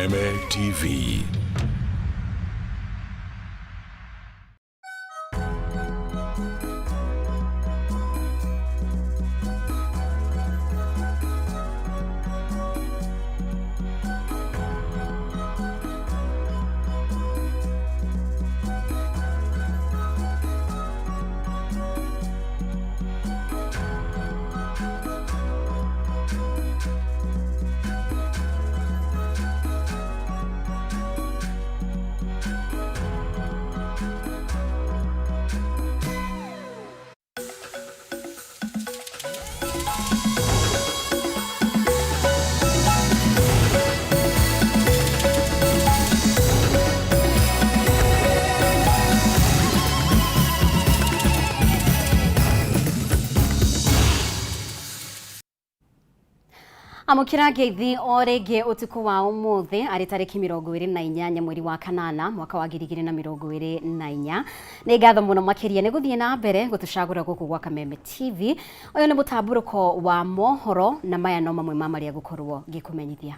Kameme TV. Amũkĩra ngeithi o rĩngĩ ũtukũ wa ũmũthĩ arĩ tarĩki 28 mweri wa kanana mwaka wa 2024. Nĩ ngatho mũno makĩria nĩ gũthiĩ na mbere gũtũcagũra gũkũ gwa Kameme TV. Ũyũ nĩ mũtambũrũko wa mohoro na maya no mamwe ma marĩa ngũkorwo ngĩkũmenyithia.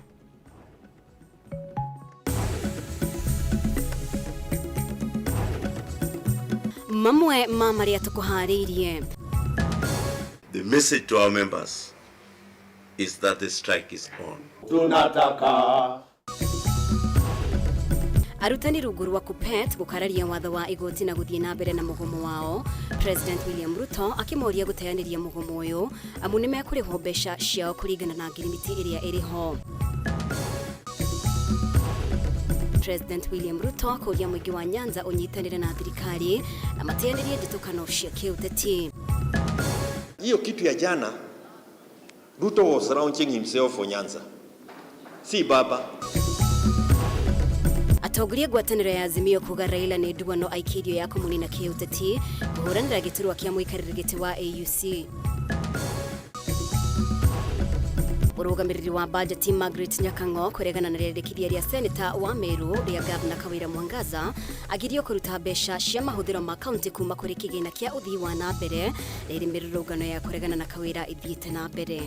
Mamwe ma marĩa tũkũharĩirie. The message to our members is that the strike is on. Tunataka Arutani rungu rwa KUPPET gũkararia watho wa igoti na gũthiĩ na mbere na mũgomo wao. President William Ruto akĩmoria gũteanĩria mũgomo ũyũ amu nĩ mekũrĩhwo mbeca ciao kũringana na ngirimiti ĩrĩa ĩrĩ ho. President William Ruto kũria mũingĩ wa Nyanza ũnyitanĩre na thirikari na mateanĩrie njĩtũkano cia kĩũteti. Hiyo kitu ya jana, Ruto was launching himself for Nyanza, si baba. Atongoria ngwatanĩro ya Azimio kuga Raila nĩ nduano aikĩrio ya kũmũnina kĩũteti kũhũranĩra gĩturwa kĩa mũikarĩri gĩtĩ wa AUC. Mũrũgamĩrĩri wa bajeti Margaret Nyakang'o kũregana na rĩendekithia rĩa seneta wa Meru rĩa gavana Kawira Mwangaza agirio kũruta mbeca cia mahũthĩro ma kaunti kuma kũrĩ kĩgĩna kĩa ũthii wa na mbere rĩrĩ mĩrũrũngano ya kũregana na Kawira ĩthiĩte na mbere.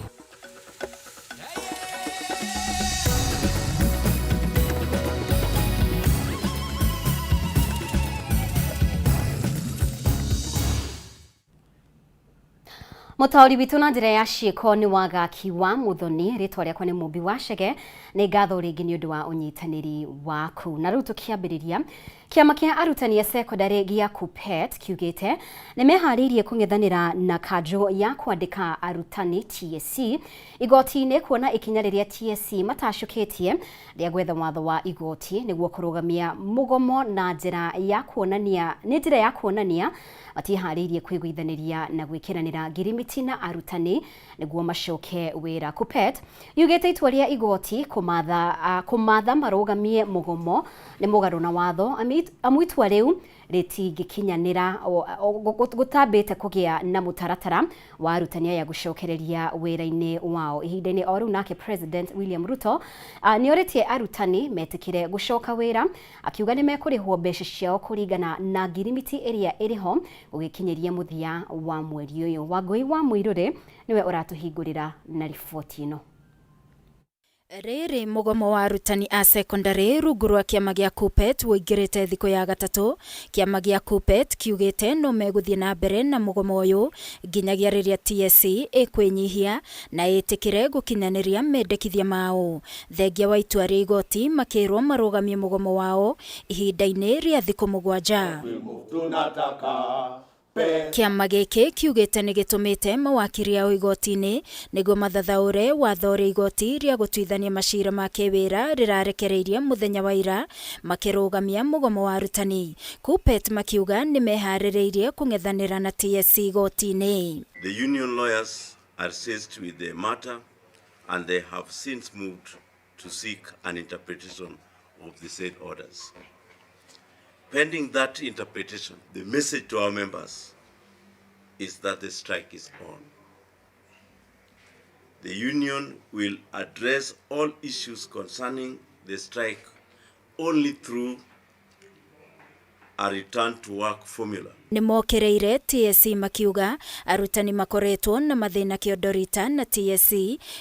Mũtaũri witũ na njĩra ya ciĩko nĩ Wagaki wa Muthoni, rĩtwa rĩakwa nĩ Mũmbi wa Chege. Nĩ ngatho rĩngĩ nĩ ũndũ wa ũnyitanĩri waku. Na rĩu tũkĩambĩrĩria, kĩama kĩa arutani a sekondarĩ gĩa KUPPET kiugĩte nĩ meharĩirie kũng'ethanĩra na kanjũ ya kwandĩka arutani TSC igoti-inĩ kuona ikinya rĩrĩa TSC matacũkĩtie rĩa gwetha watho wa igoti nĩguo kũrũgamia mũgomo na njĩra ya kuonania nĩ njĩra ya kuonania matiharĩirie kwĩiguithanĩria na gwĩkĩranĩra ngirimiti na arutani nĩguo macoke wĩra. KUPPET yugĩte itua rĩa igoti kũmatha marũgamie mũgomo nĩ mũgarũ na watho amu itua rĩu rĩtingĩkinyanĩra gũtambĩte kũgĩa na mũtaratara wa arutani aya gũcokereria wĩra-inĩ wao. Ihinda-inĩ o rĩu nake President William Ruto nĩ orĩtie arutani metĩkĩre gũcoka wĩra akiuga nĩ mekũrĩhwo mbeca ciao kũringana na ngirimiti ĩrĩa ĩrĩ ho gũgĩkinyĩria mũthia wa mweri ũyũ. Wangũi wa Mũirũrĩ nĩwe ũratũhingũrĩra na riboti ĩno. Rĩrĩ mũgomo wa arutani a sekondarĩ rungu rwa kĩama gĩa KUPPET ũingĩrĩte thikũ ya gatatũ. Kĩama gĩa KUPPET kiugĩte no megũthiĩ na mbere na mũgomo ũyũ nginyagia rĩrĩa TSC ĩkwĩnyihia na ĩtĩkĩre gũkinyanĩria mendekithia mao. Thengia wa itua rĩa igoti makĩrwo marũgamie mũgomo wao ihinda-inĩ rĩa thikũ 7. Tunataka Kĩama gĩkĩ kiugĩte nĩ gĩtũmĩte mawakiri ao igoti-inĩ nĩguo mathathaũre watho ũrĩa igoti rĩa gũtuithania macira ma kĩwĩra rĩrarekereirie mũthenya wa ira makĩrũgamia mũgomo wa arutani. KUPPET makiuga nĩ meharĩrĩirie kũng'ethanĩra na TSC igoti-inĩ. The union lawyers are seized with the matter and they have since moved to seek an interpretation of the said orders. Pending that interpretation, the message to our members is that the strike is on. The union will address all issues concerning the strike only through a return to work formula. Nĩ mokĩrĩire TSC makiuga arutani makoretwo na mathĩna kĩondorita na TSC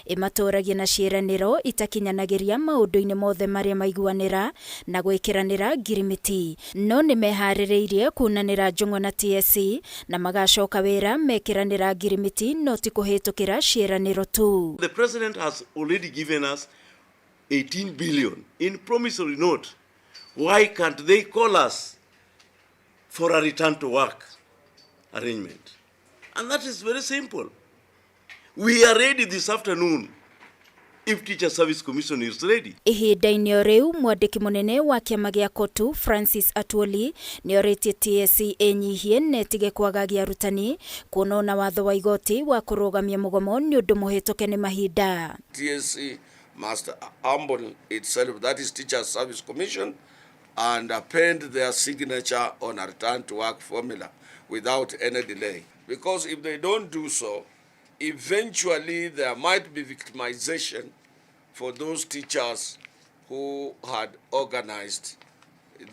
ĩmatũragia na ciĩranĩro itakinyanagĩria maũndũ-inĩ mothe marĩa maiguanĩra na gwĩkĩranĩra ngirimiti, no nĩ meharĩrĩirie kunanĩra njũng'wa na TSC na magacoka wĩra mekĩranĩra ngirimiti no ti kũhĩtũkĩra ciĩranĩro tu. The president has already given us 18 billion in promissory note. Why can't they call us for a return to work arrangement? And that is very simple. We are ready this afternoon if Teacher Service Commission is ready. Ihinda-inĩ o rĩu, mwandĩki mũnene wa kĩama gĩa COTU Francis Atwoli nĩorĩtie TSC ĩnyihie na ĩtige kwagagia arutani, kuona ona watho wa igoti wa kũrũgamia mũgomo nĩ ũndũ mũhĩtũke nĩ mahinda. TSC must humble itself, that is Teacher Service Commission, and append their signature on a return to work formula without any delay. Because if they don't do so, eventually there might be victimization for those teachers who had organized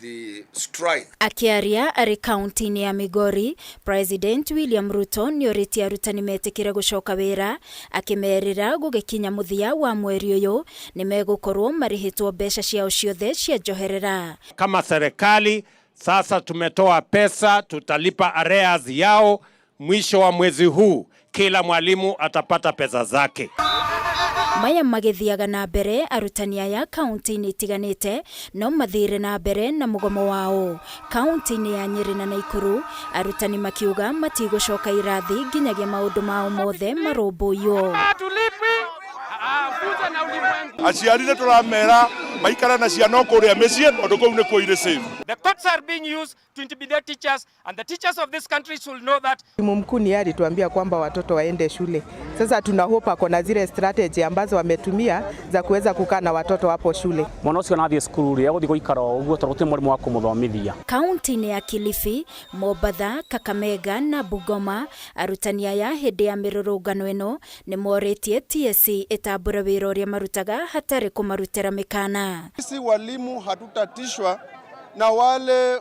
the strike. Akĩaria arĩ kaunti-inĩ ya Migori, President William Ruto nĩorĩtie arutani metĩkĩre gũcoka wĩra, akĩmerĩra gũgĩkinya mũthia wa mweri ũyũ nĩmegũkorwo marĩhĩtwo mbeca ciao ciothe cia njoherera. Kama serikali sasa tumetoa pesa, tutalipa arrears yao mwisho wa mwezi huu, kila mwalimu atapata pesa zake. Maya magĩthiaga na mbere, arutani aya kaunti-inĩ itiganĩte no mathire na mbere na mũgomo wao. Kaunti-inĩ ya Nyĩrĩ na Naikuru, arutani makiuga matigũcoka irathi nginyagia maũndũ mao mothe marũmbũiyo. Aciari nĩ tũramera maikara na ciana kũrĩa mĩciĩ tondũ kũu nĩkuo irĩ safe. The courts are being used to intimidate teachers, and the teachers of this country should know that. Mwalimu mkuu ni yeye alituambia kwamba watoto waende shule. Sasa tuna hope ako na zile strategy ambazo wametumia za kuweza kukaa na watoto hapo shule. Mwana ũcio nathiĩ cukuru rĩ, egũthiĩ gũikara o ũguo tondũ gũtirĩ mwarimũ wa kũmũthomithia. Kaunti-inĩ ya Kilifi, Mombatha, Kakamega na Bungoma, arutani aya hĩndĩ ya mĩrũrũngano ĩno nĩ morĩtie TSC ĩtambũre wĩra ũrĩa marutaga hatarĩ kũmarutĩra mĩkana. Sisi walimu hatutatishwa na wale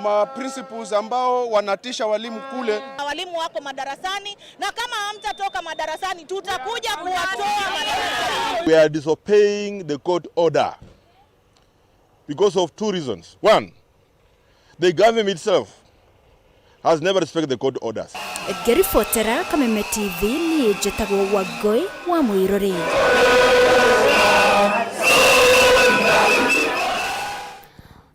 ma principals ambao wanatisha walimu kule. Walimu wako madarasani, na kama hamtatoka madarasani tutakuja kuwatoa madarasani. We are disobeying the court order because of two reasons. One, the government itself has never respected the court orders. Ngĩribotera Kameme TV, niĩ njĩtagwo Wangũi wa Mũirũrĩ.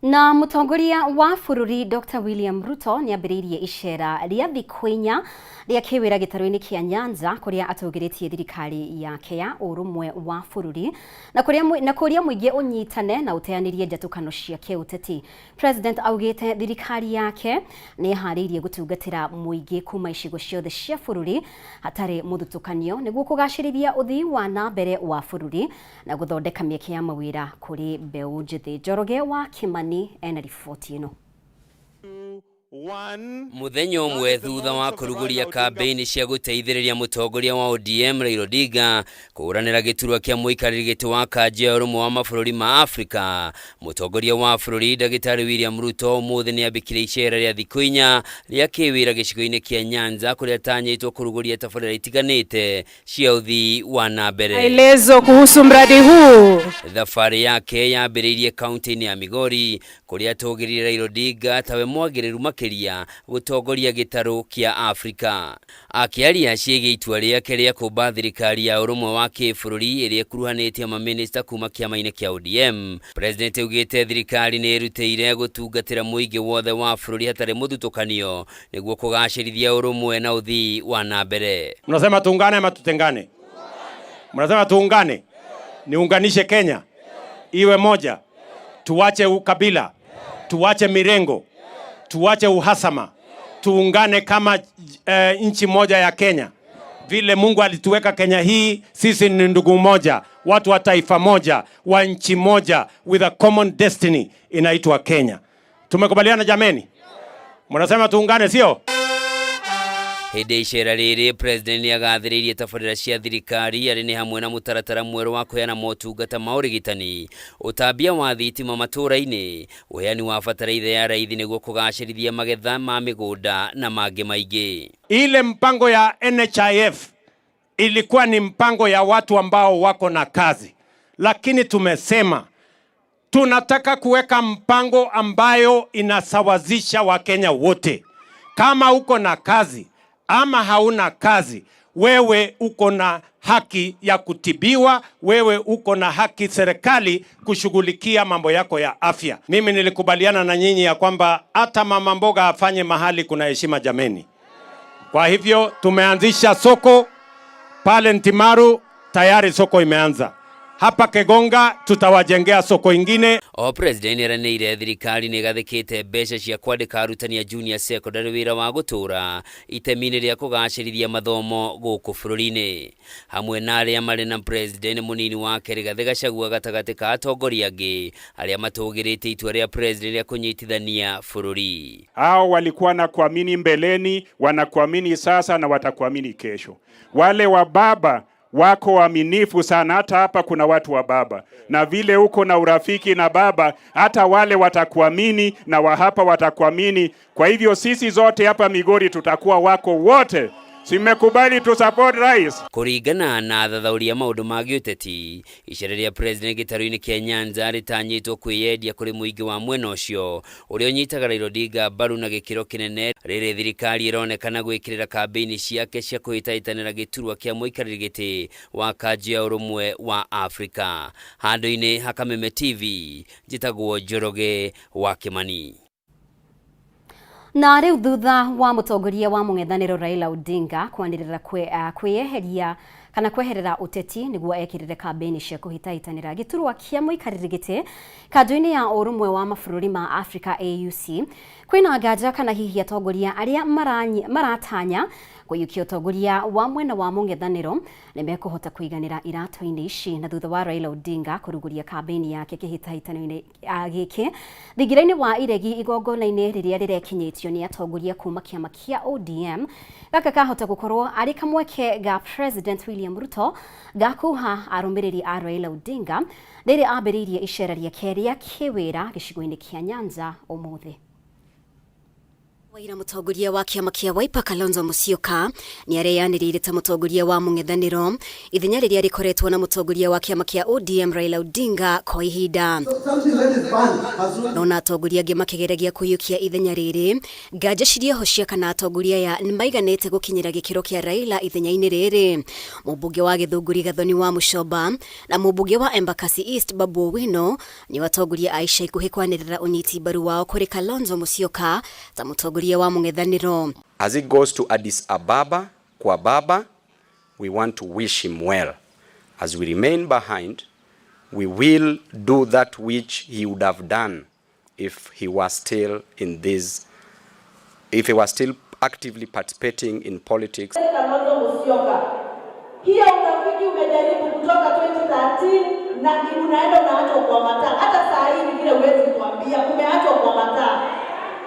Na mũtongoria wa bũrũri Dr. William Ruto nĩambĩrĩirie icera rĩa thikũ 4 rĩa kĩwĩra gĩtarũ-inĩ kĩa Nyanza, kũrĩa atũgĩrĩtie thirikari yake ya ũrũmwe wa bũrũri na kũrĩa mũingĩ ũnyitane na ũteanĩrie njatũkano cia kĩũteti. President augĩte thirikari yake nĩ ĩharĩirie gũtungatĩra mũingĩ kuma icigo ciothe cia bũrũri hatarĩ mũthutũkanio nĩguo kũgacĩrithia ũthii wa na mbere wa bũrũri na gũthondeka mĩeke ya mawĩra kũrĩ mbeũ njĩthĩ. Njoroge wa Kimani ena riboti ĩno. Muthenya ũmwe thutha wa kũrugũria kambĩini cia gũteithĩrĩria mũtongoria wa ODM Raila Odinga kũhũranĩra gĩturwa kĩa mũikarĩri gĩtĩ wa kanjũ ya ũrũmwe wa mabũrũri ma Afrika, mũtongoria wa bũrũri Ndagĩtarĩ William Ruto ũmũthĩ nĩambĩkire icera rĩa thikũ 4 rĩa kĩwĩra gĩcigo-inĩ kĩa Nyanza, kũrĩa atanyĩtwo kũrugũria tabarĩra itiganĩte cia ũthii wa na mbere. Maelezo kuhusu mradi huu. Thabarĩ yake yambĩrĩirie kaunti-inĩ ya Migori, kũrĩa atũgĩrire Raila Odinga tawe mwagĩrĩru makĩria gũtongoria gĩtarũ kĩa Afrika. Akĩaria ciĩgiĩ itua rĩake rĩa kũmba thirikari ya ũrũmwe wa kĩbũrũri ĩrĩa ĩkuruhanĩtie mamĩnĩsta kuma kĩama-inĩ kĩa ODM, President augĩte thirikari nĩ ĩrutĩire gũtungatĩra mũingĩ wothe wa bũrũri hatarĩ mũthutũkanio nĩguo kũgacĩrithia ũrũmwe na ũthii wa na mbere. Mnasema tuungane ama tutengane? Mnasema tuungane, niunganishe Kenya iwe moja, tuache ukabila, tuache mirengo, tuache uhasama, tuungane kama nchi moja ya Kenya. Vile Mungu alituweka Kenya hii, sisi ni ndugu moja, watu wa taifa moja, wa nchi moja, with a common destiny inaitwa Kenya. Tumekubaliana jameni? Mnasema tuungane, sio? Hĩndĩ ya icera rĩrĩ, President nĩagathĩrĩirie tabarĩra cia thirikari arĩ nĩ hamwe na mũtaratara mwerũ wa kũheana motungata ma ũrigitani, ũtambia wa thitima matũũra-inĩ, ũheani wa bataraitha ya raithi nĩguo kũgacĩrithia magetha ma mĩgũnda na mangĩ maingĩ. Ile mpango ya NHIF ilikuwa ni mpango ya watu ambao wako na kazi, lakini tumesema tunataka kuweka mpango ambayo inasawazisha Wakenya wote. Kama uko na kazi ama hauna kazi, wewe uko na haki ya kutibiwa, wewe uko na haki serikali kushughulikia mambo yako ya afya. Mimi nilikubaliana na nyinyi ya kwamba hata mama mboga afanye mahali kuna heshima, jameni. Kwa hivyo tumeanzisha soko pale Ntimaru, tayari soko imeanza. Hapa Kegonga tutawajengea soko ingine. O President nĩeranĩire thirikari nĩgathĩkĩte mbeca cia kwandĩka arutani a junior secondary wĩra wa gũtũũra itemi-inĩ rĩa kũgacĩrithia mathomo gũkũ bũrũri-inĩ. Hamwe na arĩa marĩ na President mũnini wake Rigathĩ Gachagua gatagatĩ ka atongoria angĩ arĩa matũgĩrĩtie itua rĩa President rĩa kũnyitithania bũrũri. Hao walikuwa na kuamini mbeleni, wanakuamini sasa na watakuamini kesho. Wale wa baba wako waaminifu sana, hata hapa kuna watu wa baba, na vile uko na urafiki na baba, hata wale watakuamini na wa hapa watakuamini. Kwa hivyo sisi zote hapa Migori tutakuwa wako wote. Simekubali tu support rais. Kũringana na athathaũri a maũndũ ma gĩũteti, icera rĩa President gĩtarũ-inĩ kĩa Nyanza rĩtanyĩtwo kwĩyendia kũrĩ mũingĩ wa mwena ũcio ũrĩa ũnyitaga Raila Odinga mbaru na gĩkĩro kĩnene rĩrĩ thirikari ĩronekana gwĩkĩrĩra kambĩini ciake cia kũhĩtahĩtanĩra gĩturwa kĩa mũikarĩri gĩtĩ wa kanjũ ya ũrũmwe wa Afrika. Handũ-inĩ ha Kameme TV, njĩtagwo Njoroge wa Kĩmani. Na rĩu thutha wa mũtongoria wa mũng'ethanĩro Raila Odinga kwanĩrĩra kwĩyeheria kana kweherera ũteti nĩguo ekĩrĩre kambĩini cia kũhĩtahĩtanĩra gĩturwa kĩa mũikarĩri gĩtĩ kanjũ-inĩ ya ũrũmwe wa mabũrũri ma Afrika AUC, kwĩna nganja kana hihi atongoria arĩa maratanya kũiyũkia ũtongoria wa mwena wa mũng'ethanĩro nĩmekũhota kũiganĩra iratũ-inĩ ici. Na thutha wa Raila Odinga kũrugũria kambĩini yake kĩhĩtahĩtano-inĩ gĩkĩ thingira-inĩ wa iregi igongona-inĩ rĩrĩa rĩrekinyĩtio nĩ atongoria kuma kĩama kĩa ODM, gaka kahota gũkorwo arĩ kamweke ga President William Ruto ga kuha arũmĩrĩri a Raila Odinga rĩrĩa ambĩrĩirie icera rĩake rĩa kĩwĩra gĩcigo-inĩ kĩa Nyanza ũmũthĩ. Waira mũtongoria wa kĩama kĩa Wiper Kalonzo Musyoka nĩareyanĩrĩire ta mũtongoria wa mũng'ethanĩro ithenya rĩrĩa rĩkoretwo na mũtongoria wa kĩama kĩa ODM Raila Odinga kwa ihinda. Nona atongoria angĩ makĩgeragia kũiyũkia ithenya rĩrĩ, nganja cirĩ ho cia kana atongoria aya nĩmaiganĩte gũkinyĩra gĩkĩro kĩa Raila ithenya-inĩ rĩrĩ. Mũmbunge wa Gĩthũngũri Gathoni wa Mũchomba na mũmbunge wa Embakasi East Babu Owino nĩo atongoria a ica ikuhĩ kwanĩrĩra ũnyiti mbaru wao kũrĩ Kalonzo Musyoka ta mũtongoria wa mũng'ethanĩro. As it goes to Addis Ababa, kwa baba, we want to wish him well. As we remain behind, we will do that which he would have done if he was still in this, if he was still actively participating in politics. Kalonzo Musyoka, hiyo urafiki umejaribu kutoka 2013 na unaenda unaachwa kwa mataa. Hata saa hii ni vile huwezi kuambia umeachwa kwa mataa.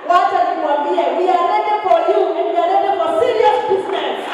Wacha nikwambie, we are ready for you and we are ready for serious business.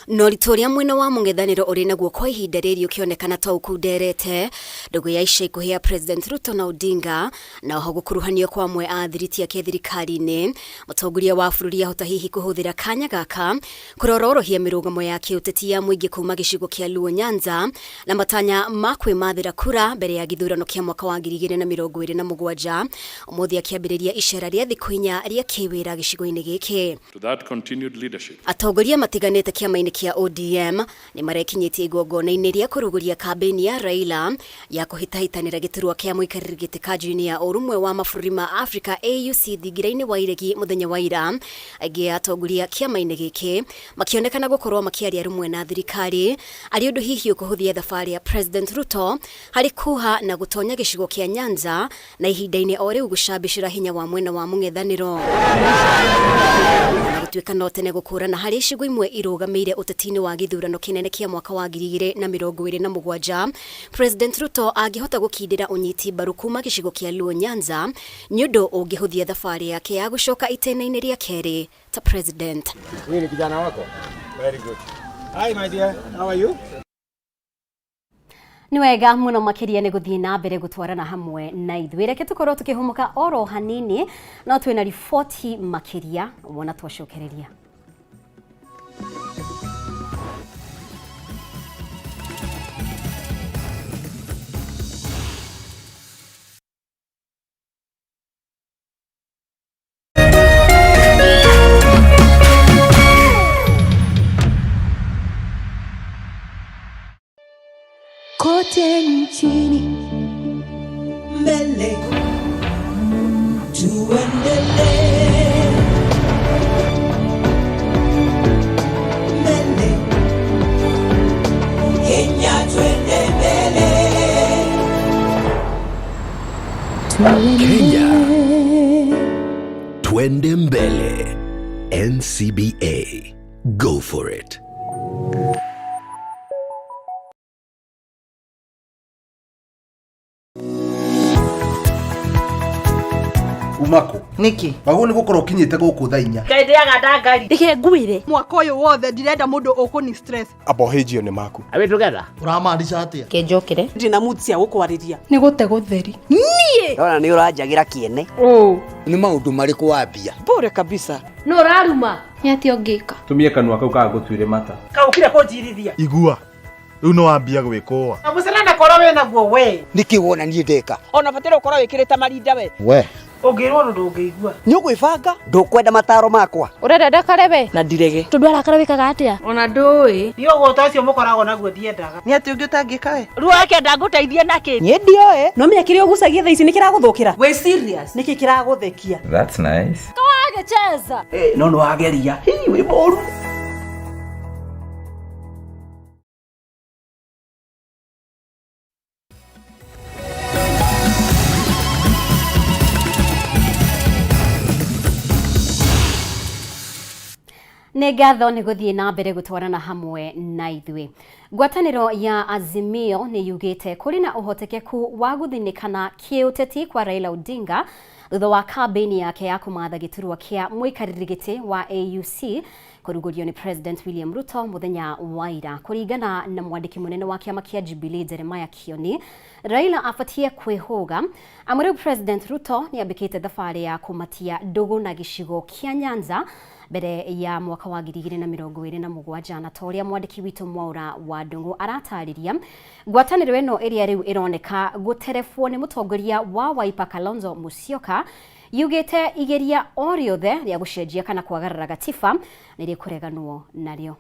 Na ũritũ ũrĩa mwena wa mũng'ethanĩro ũrĩ naguo kwa ihinda rĩrĩ ũkĩonekana ta ũkunderete ndũgũ ya ica ikuhĩ ya President Ruto na Odinga na oho gũkuruhanio kwa amwe a thiriti ake thirikari-inĩ, mũtongoria wa bũrũri ahota hihi kũhũthĩra kanya gaka kũrororohia mĩrũgamo ya kĩũteti ya mũingĩ kuma gĩcigo kĩa Luo Nyanza na matanya ma kwĩmathĩra kura mbere ya gĩthurano kĩa mwaka wa 2027 ũmũthĩ akĩambĩrĩria icera rĩa thikũ 4 rĩa kĩwĩra gĩcigo-inĩ gĩkĩ. To that continued leadership. Atongoria matiganĩte kĩama-inĩ kĩa ODM nĩmarekinyĩtie igongona-inĩ rĩa kũrugũria kambĩini ya Raila ya kũhĩtahĩtanĩra gĩturwa kĩa mũikarĩri gĩtĩ kanjũ-inĩ ya ũrũmwe wa mabũrũri ma Afrika AUC thingira-inĩ wa iregi mũthenya wa ira. Aingĩ a atongoria kĩama-inĩ gĩkĩ makĩonekana gũkorwo makĩaria rũmwe na thirikari arĩ ũndũ hihi ũkũhũthia thabarĩ ya President Ruto harĩ kuha na gũtonya gĩcigo kĩa Nyanza na ihinda-inĩ o rĩu gũcambĩcĩra hinya wa mwena wa mũng'ethanĩro. Na Gũtuĩka no tene gũkũrana harĩ icigo imwe irũgamĩire ũteti-inĩ wa gĩthurano kĩnene kĩa mwaka wa 2027, President Ruto angĩhota gũkindĩra ũnyiti mbaru kuma gĩcigo kĩa Luo Nyanza nĩ ũndũ ũngĩhũthia thabarĩ yake ya gũcoka itĩna-inĩ rĩa kerĩ ta president. Huyu ni kijana wako? Very good. Hi my dear, how are you? Nĩ wega mũno makĩria nĩ gũthiĩ na mbere gũtwarana hamwe na ithuĩ. Reke tũkorwo tũkĩhũmũka oro hanini, no twĩna riboti makĩria wona twacokereria. Kote nchini mbele tuendelee, mbele Kenya twende mbele. Kenya Twende Mbele. NCBA. Go for it. Umako niki wagwo nĩ gũkorwo ũkinyĩte gũkũ thaa 4. Ngai ndĩaga ndangari. Reke ngwĩre mwaka ũyũ wothe ndirenda mũndũ ũkũni stress. Abohĩnjio nĩ maku. Are we together? Ũramaanisha atĩa? Kenjokere ndina mood cia gũkwarĩria. Nĩ gũte gũtheri. Niĩ ndona nĩ ũranjagĩra kĩene. Nĩ maũndũ marĩkũ wambia? Bure kabisa. No ũraruma nĩ atĩa ũngĩka? Tumie kanua kau kaga gũtuĩre mata. Kaũkire kũnjirithia. Igua rĩu no wambia gwĩkũa. Na mũcere korwo wĩ naguo we. Nĩkĩ wona niĩ ndeka? Ona bataire ũkorwo wĩkĩrĩte marinda we. We Ũngĩrwo ũndũ ndũngĩigua. Nĩ ũgwĩbanga? Ndũkwenda mataro makwa? Ũrenda ndakare we? Na ndirege. Tondũ arakara wĩkaga atĩa? Ona ndũĩ. Niĩ ũgũta ũcio mũkoragwo naguo ndiendaga. Nĩ atĩ ũngĩ ũtangĩka we? Ruo akenda ngũteithie nakĩ? Niĩ ndioĩ. No menya kĩrĩa ũgucagia thaa ici nĩ kĩragũthũkĩra. Wĩ serious? Nĩkĩ kĩragũthekia? That's nice. Kawagĩcheza. No nĩ wageria. Hii wĩ mũru. Nĩ ngatho nĩ gũthiĩ na mbere gũtwarana hamwe na ithuĩ. Ngwatanĩro ya Azimio nĩ yugĩte kũrĩ na ũhotekeku wa gũthinĩkana kĩũteti kwa Raila Odinga thutha wa kambĩini yake ya kũmatha gĩturwa kĩa mũikarĩri gĩtĩ wa AUC kũrugũrio nĩ President William Ruto mũthenya wa ira. Kũringana na mwandĩki mũnene wa kĩama kĩa Jubilee Jeremiah Kioni, Raila abatie kwĩhũga amu rĩu President Ruto nĩ ambĩkĩte thabarĩ ya kũmatia ndũgũ na gĩcigo kĩa Nyanza mbere ya mwaka wa 2027 na ta ũrĩa mwandĩki witũ Mwaura wa Ndung'u aratarĩria, ngwatanĩro ĩno ĩrĩa rĩu ĩroneka gũterebwo nĩ mũtongoria wa Wiper Kalonzo Musyoka yugĩte igeria o rĩothe rĩa gũcenjia kana kwagarara gatiba nĩ rĩkũreganwo narĩo.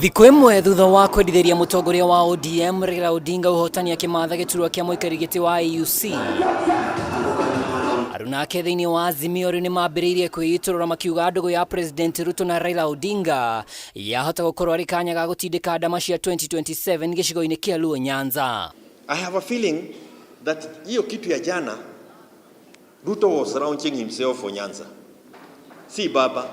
Thikũ ĩmwe thutha wa kwendithĩria mũtongoria wa ODM Raila Odinga ũhotani akĩmatha gĩturwa kĩa mũikarĩri gĩtĩ wa AUC, aruna ake thĩinĩ wa Azimio rĩu nĩmambĩrĩirie kwĩitũrũra makiuga ndũgũ ya President Ruto na Raila Odinga yahota gũkorwo arĩ kanya ga gũtindĩka ndama cia 2027 gĩcigo-inĩ kĩa Luo Nyanza. I have a feeling that hiyo kitu ya jana, Ruto was launching himself for Nyanza. Si baba.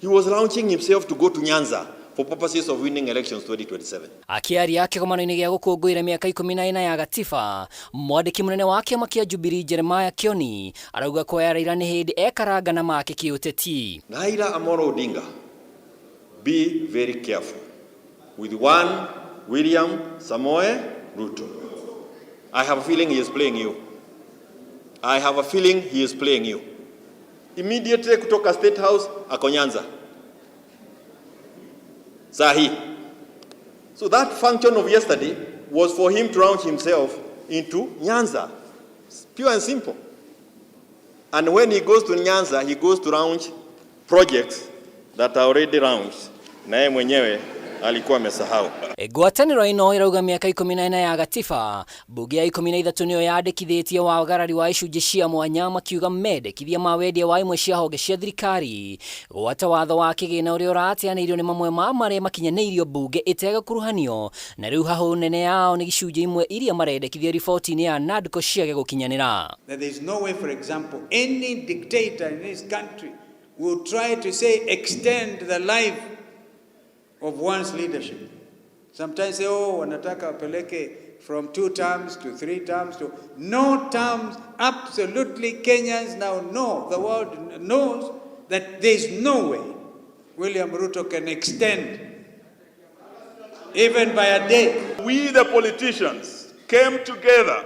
He was launching himself to go to Nyanza for purposes of winning elections 2027. Akĩaria kĩgomano-inĩ gĩa gũkũngũĩra mĩaka 14 ya gatiba, mwandĩki mũnene wa kĩama kĩa Jubilee Jeremiah Kioni arauga kuoya Raila nĩ hĩndĩ ekaranga na make kĩũteti. Raila Amolo Odinga, be very careful with one William Samoei Ruto. I have a feeling he is playing you. I have a feeling he is playing you. Immediately kutoka State House ako Nyanza. Sahi. So that function of yesterday was for him to launch himself into Nyanza. Pure and simple. And when he goes to Nyanza, he goes to launch projects that are already launched. Na yeye mwenyewe Alikuwa amesahau. Ngwatanĩro ĩno ĩrauga mĩaka 14 ya gatiba mbunge ya 13 nĩyo yandĩkithĩtie wagarari wa icunjĩ cia mwanya makiuga mendekithia ma wendia wa imwe cia honge cia thirikari gwata watho wa kĩgĩna ũrĩa ũrateanĩirio nĩ mamwe ma marĩa makinyanĩirio mbunge ĩtegũkuruhanio na rĩu hahũ nene yao nĩ gĩcunjĩ imwe iria marendekithia riboti-inĩ ya NADCO ciage gũkinyanĩra. That there is no way, for example, any dictator in this country will try to say extend the life of one's leadership. Sometimes say, oh, wanataka wapeleke from 2 terms to 3 terms to no terms. Absolutely, Kenyans now know, the world knows that there is no way William Ruto can extend even by a day. We, the politicians, came together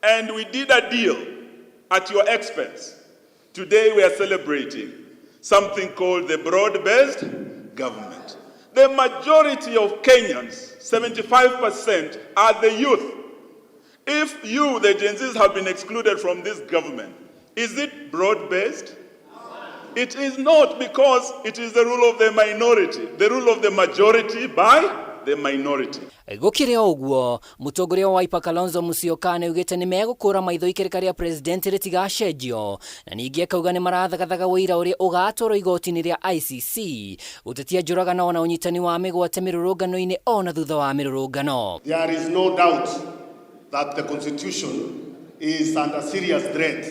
and we did a deal at your expense. Today we are celebrating something called the broad-based government. The majority of Kenyans, 75%, are the youth. If you, the Gen Zs, have been excluded from this government, is it broad-based? It is not, because it is the rule of the minority, the rule of the majority by the minority. Gũkĩrĩ o ũguo, mũtongoria wa Wiper Kalonzo Musyoka nĩaugĩte nĩ megũkũra maitho ikereka rĩa president rĩtigacenjio na ningĩ akauga nĩ marathagathaga ũira ũrĩa ũgatwarwo igoti-inĩ rĩa ICC gũtetia njũragano na ũnyitani wa mĩgwate mĩrũrũngano-inĩ ona thutha wa mĩrũrũngano. There is no doubt that the constitution is under serious threat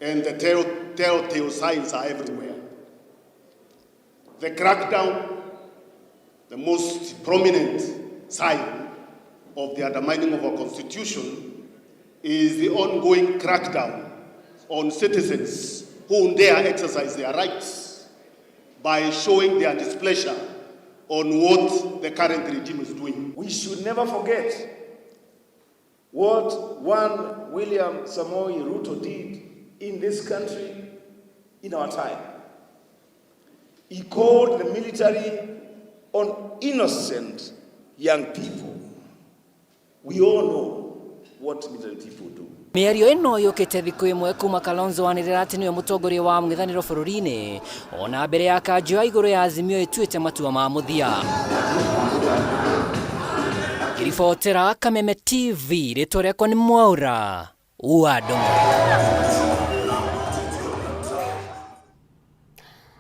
and the telltale signs are everywhere. The crackdown, the most prominent sign of the undermining of our constitution, is the ongoing crackdown on citizens who dare exercise their rights by showing their displeasure on what the current regime is doing. We should never forget what one William Samoei Ruto did in this country in our time. He called the military on innocent young people. We all know what military people do. Mĩario ĩno yũkĩte thikũ ĩmwe kuma Kalonzo anĩrĩra atĩ nĩwe mũtongoria wa mũng'ethanĩro bũrũri-inĩ ona mbere ya kanjũ ya igũrũ ya Azimio ĩtuĩte matua ma mũthia. Ngĩribotera Kameme TV, rĩtwa rĩakwa nĩ Mwaura wa Ndung'u.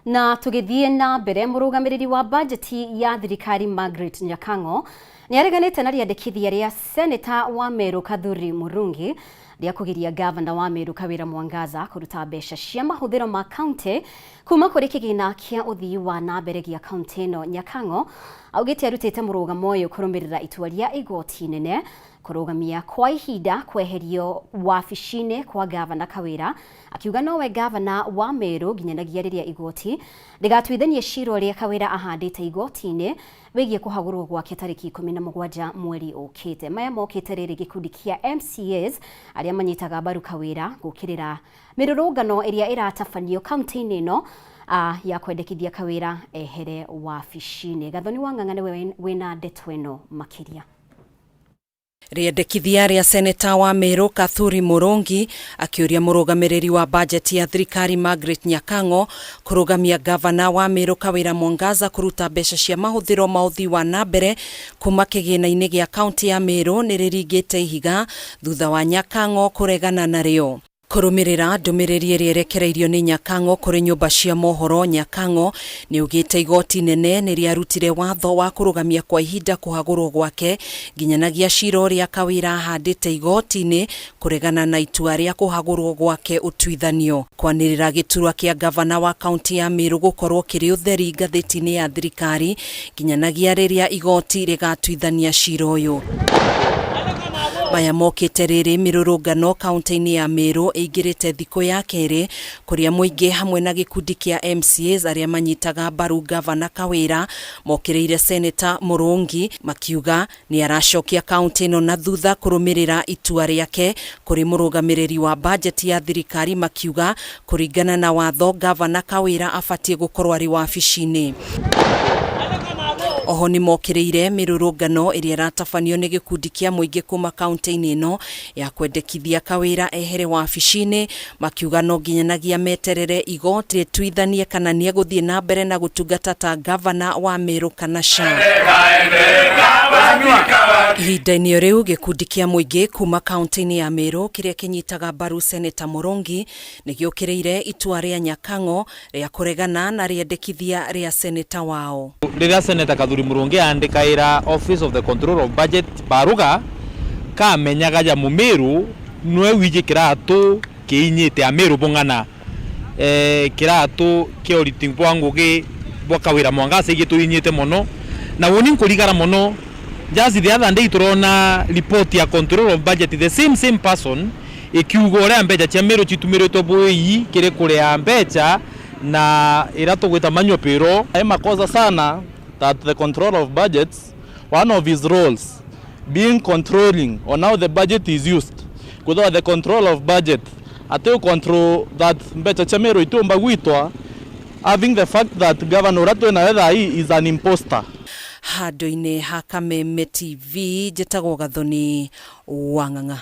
Na tũgĩthiĩ na mbere, mũrũgamĩrĩri wa bajeti ya thirikari Margaret Nyakang'o nĩareganĩte na rĩandĩkithia rĩa seneta wa Meru Kathuri Murungi rĩa kũgiria gavana wa Meru Kawira Mwangaza kũruta mbeca cia mahũthĩro ma kaunti kuma kũrĩ kĩgĩna kĩa ũthii wa na mbere gĩa kaunti ĩno. Nyakang'o augĩte arutĩte mũrũgamo ũyũ kũrũmĩrĩra itua rĩa igoti nene kũrũgamia kwa ihinda kweherio wabici-inĩ kwa gavana Kawira, akiuga nowe gavana wa Meru nginyanagia rĩrĩa igoti rĩgatuithania cira ũrĩa Kawira ahandĩte igoti-inĩ wĩgiĩ kũhagũrwo gwake tarĩki 17 mweri ũkĩte. Maya mokĩte rĩrĩ gĩkundi kĩa MCAs arĩa manyitaga mbaru Kawira gũkĩrĩra mĩrũrũngano ĩrĩa ĩratabanio kaunti-inĩ ĩno ya kwendekithia Kawira ehere wabici-inĩ. Gathoni wa Ng'ang'a nĩwe wĩna ndeto ĩno makĩria. Rĩendekithia rĩa seneta wa Meru Kathuri Murungi akĩũria mũrũgamĩrĩri wa bajeti ya thirikari Margaret Nyakang'o kũrũgamia gavana wa Meru Kawira Mwangaza kũruta mbeca cia mahũthĩro ma ũthii wa na mbere kuma kĩgĩna-inĩ gĩa kaunti ya Meru nĩ rĩringĩte ihiga thutha wa Nyakang'o kũregana narĩo. Kũrũmĩrĩra ndũmĩrĩri ĩrĩa ĩrekereirio nĩ Nyakang'o kũrĩ nyũmba cia mohoro, Nyakang'o nĩ ugĩte igoti nene nĩ rĩarutire watho wa kũrũgamia kwa ihinda kũhagũrwo gwake nginyanagia cira ũrĩa Kawira ahandĩte igoti-inĩ kũregana na itua rĩa kũhagũrwo gwake ũtuithanio. Kwanĩrĩra gĩturwa kĩa gavana wa kaunti ya Meru gũkorwo kĩrĩ ũtheri ngathĩti-inĩ ya thirikari nginyanagia rĩrĩa igoti rĩgatuithania cira ũyũ. Maya mokĩte rĩrĩ mĩrũrũngano kaunti-inĩ ya Meru ĩingĩrĩte thikũ ya kerĩ kũrĩa mũingĩ hamwe na gĩkundi kĩa MCAs arĩa manyitaga mbaru gavana Kawira mokĩrĩire seneta Murungi makiuga nĩ aracokia kaunti ĩno na thutha kũrũmĩrĩra itua rĩake kũrĩ mũrũgamĩrĩri wa bajeti ya thirikari makiuga kũringana na watho gavana Kawira abatiĩ gũkorwo arĩ wabici-inĩ. Oho nĩ mokĩrĩire mĩrũrũngano ĩrĩa ĩratabanio nĩ gĩkundi kĩa mũingĩ kuma kaunti-inĩ ĩno ya kwendekithia Kawĩra ehere wabici-inĩ, makiuga no nginyanagia meterere igoti rĩtuithanie kana nĩegũthiĩ na mbere na gũtungata ta ngavana wa Meru kana ca. Ihinda-inĩ o rĩu gĩkundi kĩa mũingĩ kuma kaunti-inĩ ya Meru kĩrĩa kĩnyitaga mbaru Seneta Mũrũngi nĩ gĩũkĩrĩire itua rĩa Nyakang'o rĩa kũregana na rĩendekithia rĩa seneta wao. Rĩrĩa Seneta Kathuri Mũrũngi andĩkaĩra Office of the Control of Budget baruga kamenyaga ja Mũmĩrũ nĩwe wije kĩratũ kĩinyĩte Amĩrũ bũng'ana kĩratũ kĩa ũriti bwa ngũgĩ bwa Kawĩra Mwangaza igĩtũinyĩte mũno na woni nkũrigara mũno. Just the other day turona report ya Control of Budget, the same person ikiuga uria mbeca cia Meru citumiritwo bui kiri kuria mbeca na ira tugwita manyua piro. Ni makosa sana that the control of budgets, one of his roles being controlling on how the budget is used. Kuthoa the control of budget ati control that mbeca cia Meru itumba gwitwa, having the fact that governor uria twinawe thaa hii is an imposter. Handũ-inĩ ha Kameme TV njĩtagwo Gathoni Wang'ang'a.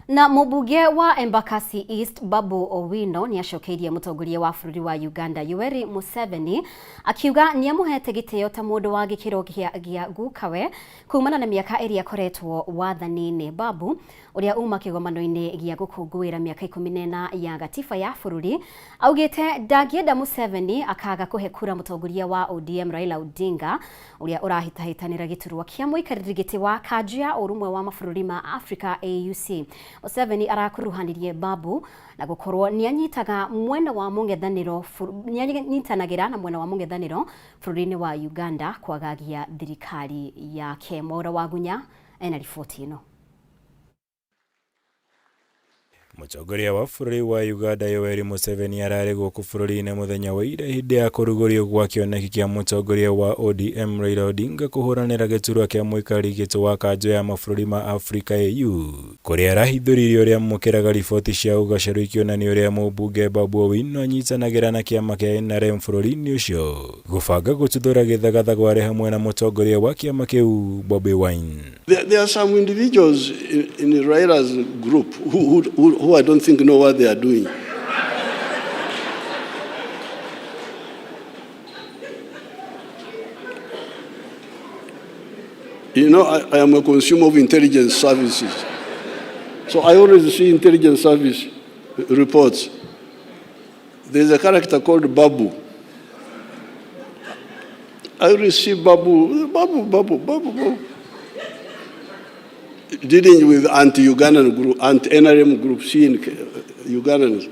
Na mũmbunge wa Embakasi East Babu Owino nĩ acokeirie mũtongoria wa bũrũri wa Uganda Yoweri Museveni akiuga nĩ amũhete gĩtĩo ta mũndũ wa gĩkĩro gĩa gukawe kumana na mĩaka ĩrĩa akoretwo wathani-inĩ. Babu ũrĩa uma kĩgomano-inĩ gĩa gũkũngũĩra mĩaka 14 ya gatiba ya bũrũri augĩte ndangĩenda Museveni akaga kũhe kura mũtongoria wa ODM Raila Odinga ũrĩa ũrahĩtahĩtanĩra gĩturwa kĩa mũikarĩri gĩtĩ wa kanjũ ya ũrũmwe wa mabũrũri ma Afrika AUC. Museveni arakuruhanirie Babu na gũkorwo nĩanyitaga mwena wa mũng'ethanĩro, nĩanyitanagĩra na mwena wa mũng'ethanĩro bũrũri-inĩ wa Uganda kwagagia thirikari yake. Mwaura Wagunya ena riboti ĩno. Mũtongoria wa bũrũri wa Uganda Yoweri Museveni ararĩ gũkũ bũrũri-inĩ mũthenya wa ira hĩndĩ ya kũrugũrio gwa kĩoneki kĩa mũtongoria wa ODM Raila Odinga kũhũranĩra gĩturwa kĩa mũikarĩri gĩtĩ wa kanjũ ya mabũrũri ma Afrika AU, kũrĩa arahithũririe ũrĩa amũkĩraga riboti cia ũgacerũ ikĩonania ũrĩa mũmbunge Babu Owino anyitanagĩra na kĩama kĩa NRM bũrũri-inĩ ũcio gũbanga gũtuthũra gĩthagathago arĩ hamwe na mũtongoria wa kĩama kĩu Bobi Wine. There are some individuals in Raila's group who I don't think know what they are doing. You know, I am a consumer of intelligence services. So I always see intelligence service reports. There's a character called Babu. I always see Babu, Babu, Babu, Babu, Babu. Dealing with anti-Ugandan group, anti-NRM group, seeing Ugandans.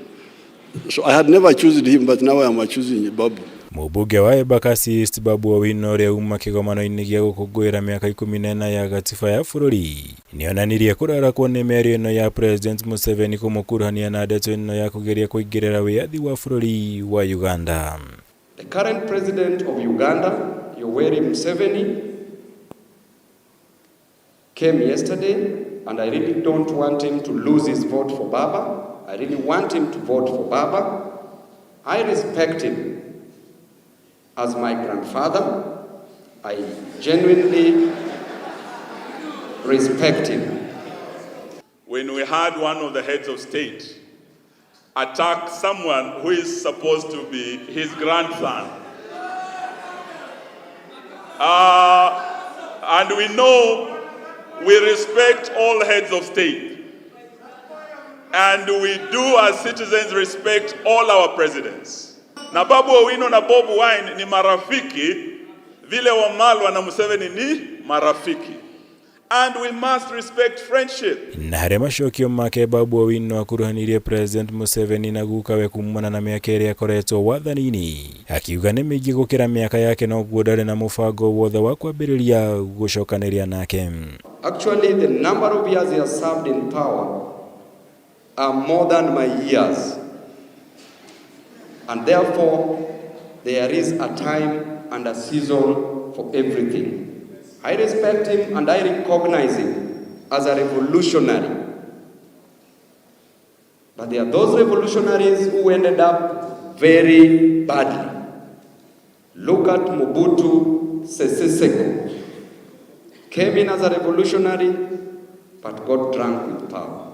So I had never chosen him, but now I am choosing Babu. Mũmbunge wa Embakasi East Babu Owino ũrĩa uma kĩgomano-inĩ gĩa gũkũngũĩra mĩaka 14 ya gatiba ya bũrũri nĩonanirie kũrarakwo nĩ mĩario ĩno ya President Museveni kũmũkuruhania na ndeto ĩno ya kũgeria kũingĩrĩra wĩyathi wa bũrũri wa Uganda. The current president of Uganda, Yoweri Museveni, came yesterday, and I really don't want him to lose his vote for Baba. I really want him to vote for Baba. I respect him as my grandfather. I genuinely respect him. When we had one of the heads of state attack someone who is supposed to be his grandson. And we know we respect all heads of state. And we do as citizens respect all our presidents. Na Babu Owino na Bobi Wine ni marafiki, vile Wamalwa na Museveni ni marafiki. And we must respect friendship. Na harĩ macokio make Babu Owino akuruhanirie President Museveni na gukawe kumana na mĩaka ĩrĩa akoretwo wathani-inĩ, akiuga nĩ mĩingĩ gũkĩra mĩaka yake noguo ndarĩ na mũbango wothe wa kwambĩrĩria gũcokanĩria nake. Actually, the number of years he has served in power are more than my years. And therefore, there is a time and a season for everything. I respect him and I recognize him as a revolutionary. But there are those revolutionaries who ended up very badly. Look at Mobutu Sese Seko. Came in as a revolutionary, but got drunk with power.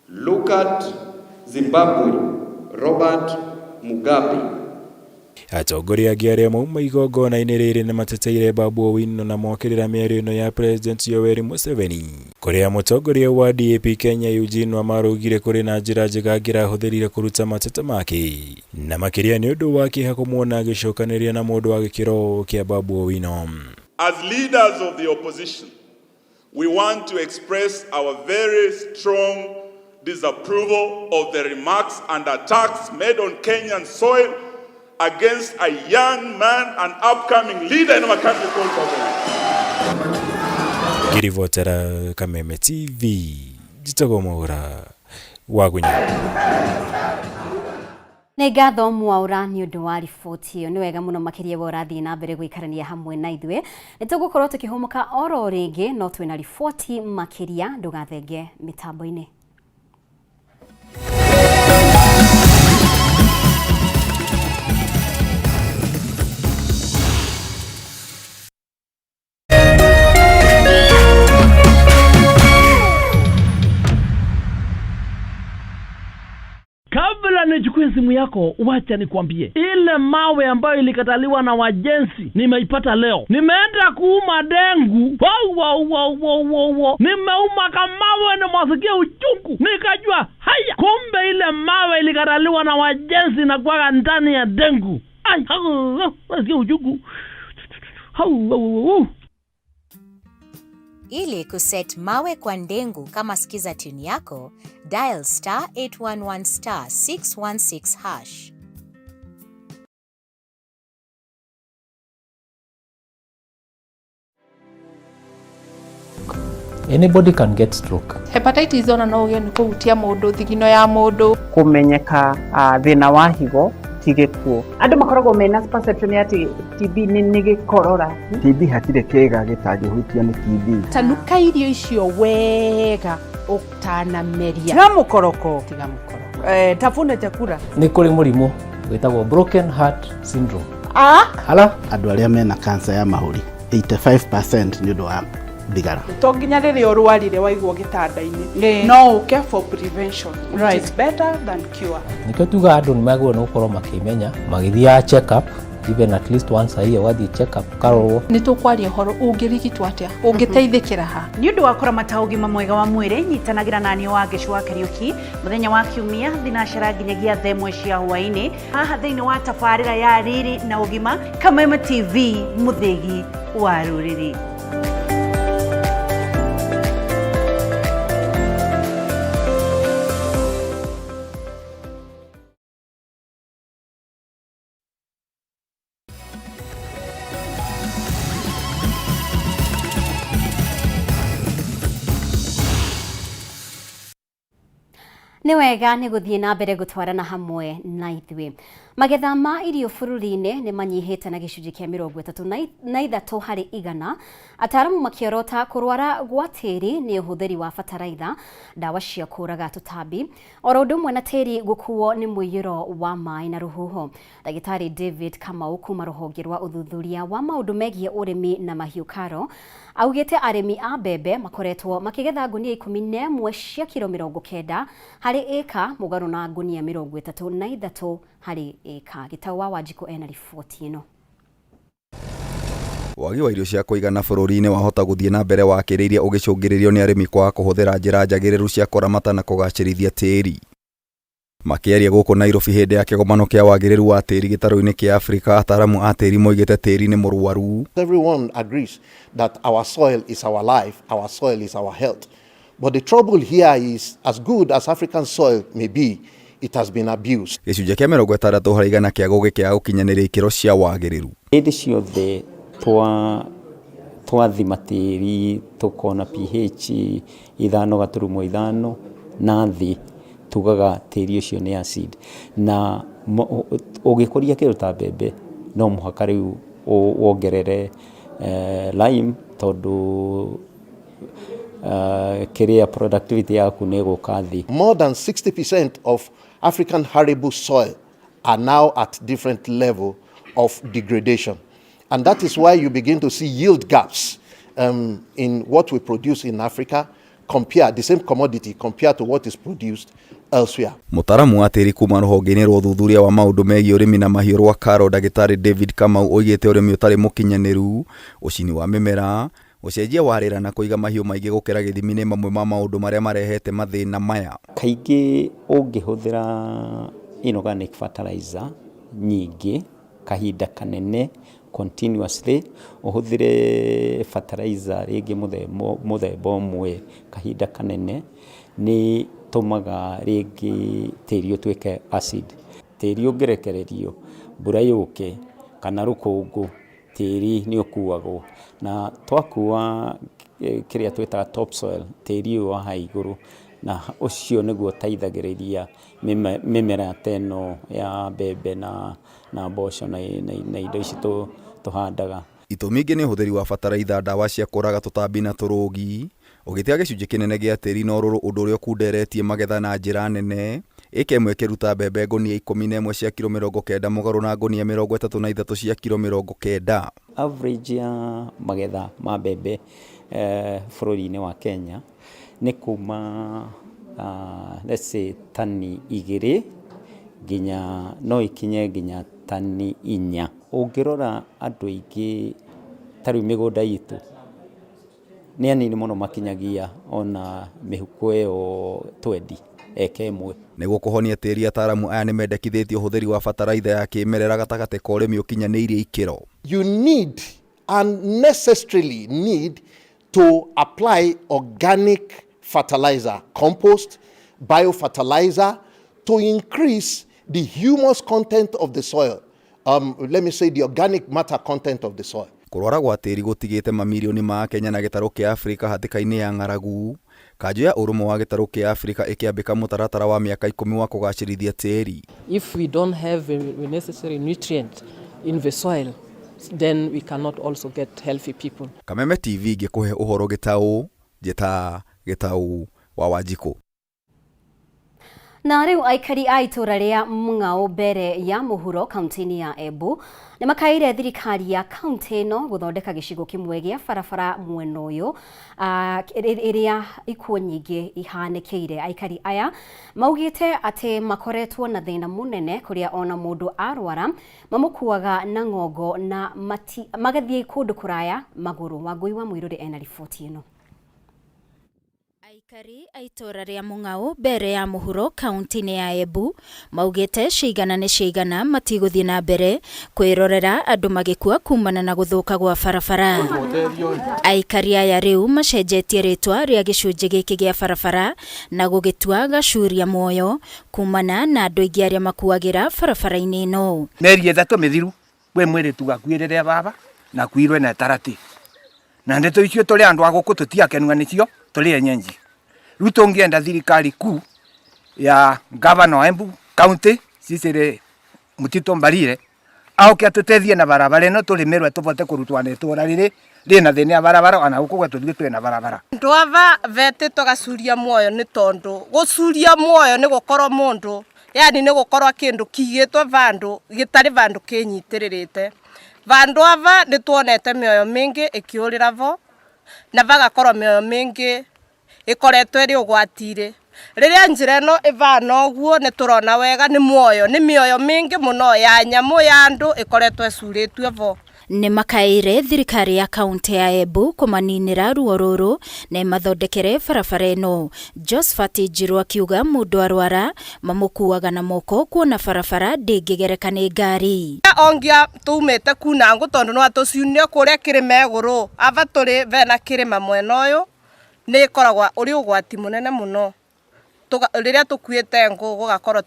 Look at Zimbabwe, Robert Mugabe. Atongoria angĩ arĩa mauma igongona-inĩ rĩrĩ nĩmateteire Babu Owino na mokĩrĩra mĩario ĩno ya President Yoweri Museveni kũrĩa mũtongoria wa DAP Kenya Eugene Wamalwa augire kũrĩ na njĩra njega angĩrahũthĩrire kũruta mateta make na makĩria nĩ ũndũ wa kĩeha kũmuona agĩcokanĩrĩria na mũndũ wa gĩkĩro kĩa Babu Owino. As leaders of the opposition, we want to express our very strong disapproval of the remarks and attacks made on Kenyan soil against a young man and upcoming leader in our country called Babu. Ngĩribotera Kameme TV, njĩtagwo Mwaura wa Gunya. Nĩ ngatho Mwaura nĩ ũndũ wa riboti ĩyo. Nĩ wega mũno makĩria we ũrathiĩ na mbere gũikarania hamwe na ithuĩ. Nĩ tũgũkorwo tũkĩhũmũka oro rĩngĩ, no twĩna riboti makĩria, ndũgathenge mĩtambo-inĩ. Kabla nichukue simu yako, wacha nikwambie, ile mawe ambayo ilikataliwa na wajenzi nimeipata leo. Nimeenda kuuma dengu, wow, wow, wow, wow, wow, wow. Nimeuma kamawe, nimwasikia uchungu, nikajua haya, kumbe ile mawe ilikataliwa na wajenzi na kuwaga ndani ya dengu. Ai, hau, nasikia uchungu. Hau, hau, hau. Ili kuset mawe kwa ndengu kama skiza tune yako, dial star 811 star 616 hash. Anybody can get stroke. Hepatitis ona no ũgĩe nĩ kũhutia mũndũ thigino ya mũndũ. Kũmenyeka thĩna wa higo ti gĩkuũ. Andũ makoragwo mena perception ya atĩ TB nĩ gĩkorora. TB hatirĩ kĩĩga gĩtangĩhutio nĩ TB. Tanuka irio icio wega ũtanameria. Tiga mũkoroko. Tiga mũkoroko. Tafuna chakula. Nĩ kũrĩ mũrimũ wĩtagwo broken heart syndrome. Hala? Andũ arĩa mena cancer ya mahũri 85% nĩ ũndũ wa thigara. To nginya rĩrĩa ũrwarire waigwo gĩtanda-inĩ, no ũke for prevention, which is better than cure. Nĩkĩo tugaga andũ nĩ magĩrĩirwo nĩ gũkorwo makĩmenya magĩthiaga check up even at least once a year, ũgathiĩ check up ũkarorwo. Nĩ tũkwaria ũhoro ũngĩrigitwo atĩa, ũngĩteithĩkĩra ha. Nĩ ũndũ wa kũramata ũgima mwega wa mwĩrĩ, nyitanagĩra naniĩ wa Ngĩcu wa Kariũki mũthenya wa Kiumia thinacara nginyagia thaa ĩmwe cia hwaĩ-inĩ haha thĩinĩ wa tabarĩra ya Riri na Ũgima, Kameme TV, mũthĩgi wa rũrĩrĩ. Nĩ wega nĩ gũthiĩ na mbere gũtwarana hamwe na ithuĩ. Magetha ma irio bũrũri-inĩ nĩ manyihĩte na gĩcunjĩ kĩa 33 harĩ igana. Ataaramu makĩorota kũrwara gwa tĩri nĩ ũhũthĩri wa bataraitha, ndawa cia kũũraga tũtambi, oro ũndũ ũmwe na tĩri gũkuo nĩ mũiyũro wa maĩ na rũhuho. Ndagĩtarĩ David Kamau kuma rũhonge rwa ũthuthuria wa maũndũ megiĩ ũrĩmi na mahiũ KALRO augĩte arĩmi a mbembe makoretwo makĩgetha ngunia 11 cia kiro 90 harĩ ĩka mũgarũ na ngunia 33 harĩ ĩka. Gĩtau wa Wanjikũ ena riboti ĩno. Wagi wa irio cia kũigana bũrũri-inĩ wahota gũthiĩ na mbere wakĩrĩirie ũgĩcũngĩrĩrio nĩ arĩmi kwaga kũhũthĩra njĩra njagĩrĩru cia kũramata na kũgacĩrithia tĩri. Makĩaria gũkũ Nairobi hĩndĩ ya kĩgomano kĩa wagĩrĩru wa tĩri gĩtarũ-inĩ kĩa Afrika, ataaramu a tĩri moigĩte tĩri nĩ mũrwaru. Everyone agrees that our soil is our life, our soil is our health. But the trouble here is, as good as African soil may be, it has been abused. Gĩcunjĩ kĩa 60 harĩ igana kĩa gũgĩkĩaga gũkinyanĩria ikĩro cia wagĩrĩru. Hĩndĩ ciothe twathima tĩri tũkona pH 5.5 na thĩ, tugaga tĩri ũcio nĩ acid. Na ũgĩkũria kĩndũ ta mbembe no mũhaka rĩu wongerere lime tondũ kĩrĩa productivity yaku nĩ ĩgũka thĩ. More than 60% of African arable soil are now at different level of degradation. And that is why you begin to see yield gaps in what we produce in Africa, compare the same commodity compared to what is produced elsewhere. Mũtaramu wa tĩri kuma rũhonge-inĩ rwa ũthuthuria wa maũndũ megiĩ ũrĩmi na mahiũ rwa KALRO ndagĩtarĩ David Kamau oigĩte ũrĩmi ũtarĩ mũkinyanĩru, ũcini wa mĩmera, ũcenjia wa rĩera na kũiga mahiũ maingĩ gũkĩra gĩthimi nĩ mamwe ma maũndũ marĩa marehete mathĩna maya. Kaingĩ ũngĩhũthĩra inorganic fertilizer nyingĩ kahinda kanene continuously, ũhũthĩre fertilizer rĩngĩ mũthemba ũmwe kahinda kanene, nĩ tũmaga rĩngĩ tĩri ũtuĩke acid. Tĩri ũngĩrekererio mbura yũke kana rũkũngũ, tĩri nĩ ũkuagwo, na twakua kĩrĩa twĩtaga topsoil, tĩri ũyũ wa haha igũrũ, na ũcio nĩguo ũteithagĩrĩria mĩmera ta ĩno ya mbembe na mboco na indo ici tũhandaga. Itũmi ingĩ nĩ ũhũthĩri wa bataraitha, ndawa cia kũraga tũtambi na tũrũgi, ũgĩtiga gĩcunjĩ kĩnene gĩa tĩri na ũrũrũ, ũndũ ũrĩa ũkunderetie magetha na njĩra nene. Ĩka ĩmwe ĩkĩruta mbembe ngũnia 11 cia kiro 90 mũgarũ na ngũnia 33 cia kiro 90. Average ya magetha ma mbembe bũrũri-inĩ wa Kenya nĩ kuma let's say tani 2 nginya no ikinye nginya tani 4. Ũngĩrora andũ aingĩ ta rĩu mĩgũnda itũ nĩ anini mũno makinyagia ona mĩhuko ĩyo 20 eka ĩmwe. Nĩguo kũhonia tĩri, ataaramu aya nĩmendekithĩtie ũhũthĩri wa bataraitha ya kĩmerera gatagatĩ ka ũrĩmi ũkinyanĩirie ikĩro. You need and necessarily need to apply organic fertilizer, compost, biofertilizer, to increase the humus content of the soil. Let me say the organic matter content of the soil. Kũrwara gwa tĩri gũtigĩte mamirioni ma Kenya na gĩtarũ kĩa Afrika hatĩka-inĩ ya ng'aragu. Kanjũ ya ũrũmwe wa gĩtarũ kĩa Afrika ĩkĩambĩka mũtaratara wa mĩaka 10 wa kũgacĩrithia tĩri. If we don't have the necessary nutrient in the soil, then we cannot also get healthy people. Kameme TV ngĩkũhe ũhoro gĩtaũ, njĩta Gĩtaũ wa Wanjikũ. Na rĩu aikari a itũra rĩa Mũng'ao mbere ya mũhuro kaunti-inĩ ya Embu nĩ makaĩire thirikari ya kaunti ĩno gũthondeka gĩcigo kĩmwe gĩa barabara mwena ũyũ ĩrĩa ikuũ nyingĩ ihanĩkĩire. Aikari aya maugĩte atĩ makoretwo na thĩna mũnene kũrĩa ona mũndũ arwara mamũkuaga na ng'ongo na magathiĩ kũndũ kũraya magũrũ. Wangũi wa Mũirũrĩ ena riboti ĩno. Aikari a itũra rĩa Mũng'ao mbere ya mũhuro kaunti-inĩ ya Embu maugĩte cigana nĩ cigana matigũthiĩ na mbere kwĩrorera andũ magĩkua kumana na gũthũka gwa barabara. Aikari aya rĩu macenjetie rĩtwa rĩa gĩcunjĩ gĩkĩ gĩa barabara na gũgĩtua gacuria muoyo kumana na andũ aingĩ arĩa makuagĩra barabara-inĩ ĩno. Mĩeri 3 mĩthiru kwĩ mwĩrĩtu gakuĩrĩre baba na kuirwe na tarati na ndeto icio tũrĩ andũ a gũkũ tũtiakenua nĩcio tũrĩ enyenji. Rĩu tũngĩenda thirikari kuu ya gavana wa Embu County Cicely Mutito Mbarire aoke atũteithie na barabara ĩno tũrĩmĩrwe tũbote kũrutwo na itũra rĩrĩ rĩna thĩna ya barabara ona gũkũ gwetũ ithuĩ twĩna barabara. Andũ ava vetĩtwo gacuria muoyo nĩ tondũ gũcuria muoyo nĩ gũkorwo mũndũ, yani nĩ gũkorwo kĩndũ kĩigĩtwo vandũ gĩtarĩ vandũ kĩnyitĩrĩrĩte. Vandũ ava nĩ tuonete mĩoyo mĩingĩ ĩkĩũrĩra vo na vagakorwo mĩoyo mĩingĩ ĩkoretwo ĩrĩ ũgwati-inĩ. Rĩrĩa njĩra ĩno ĩvana ũguo nĩ tũrona wega nĩ muoyo, nĩ mĩoyo mĩingĩ mũno ya nyamũ ya andũ ĩkoretwo ĩcurĩtio vo. Nĩ makaĩire thirikari ya kaunti ya Embu kũmaninĩra ruo rũrũ na ĩmathondekere barabara ĩno. Josephat Njiru akiuga mũndũ arwara mamũkuaga na moko kuona barabara ndĩngĩgereka nĩ ngari. Ongia tumĩte kuna ngũ tondũ no atũciunire kũrĩa kĩrĩma igũrũ, ava tũrĩ vena kĩrĩma mwena ũyũ nĩ ĩkoragwo ũrĩ ũgwati mũnene mũno. Rĩrĩa tũkuĩte ngũ gũgakorwo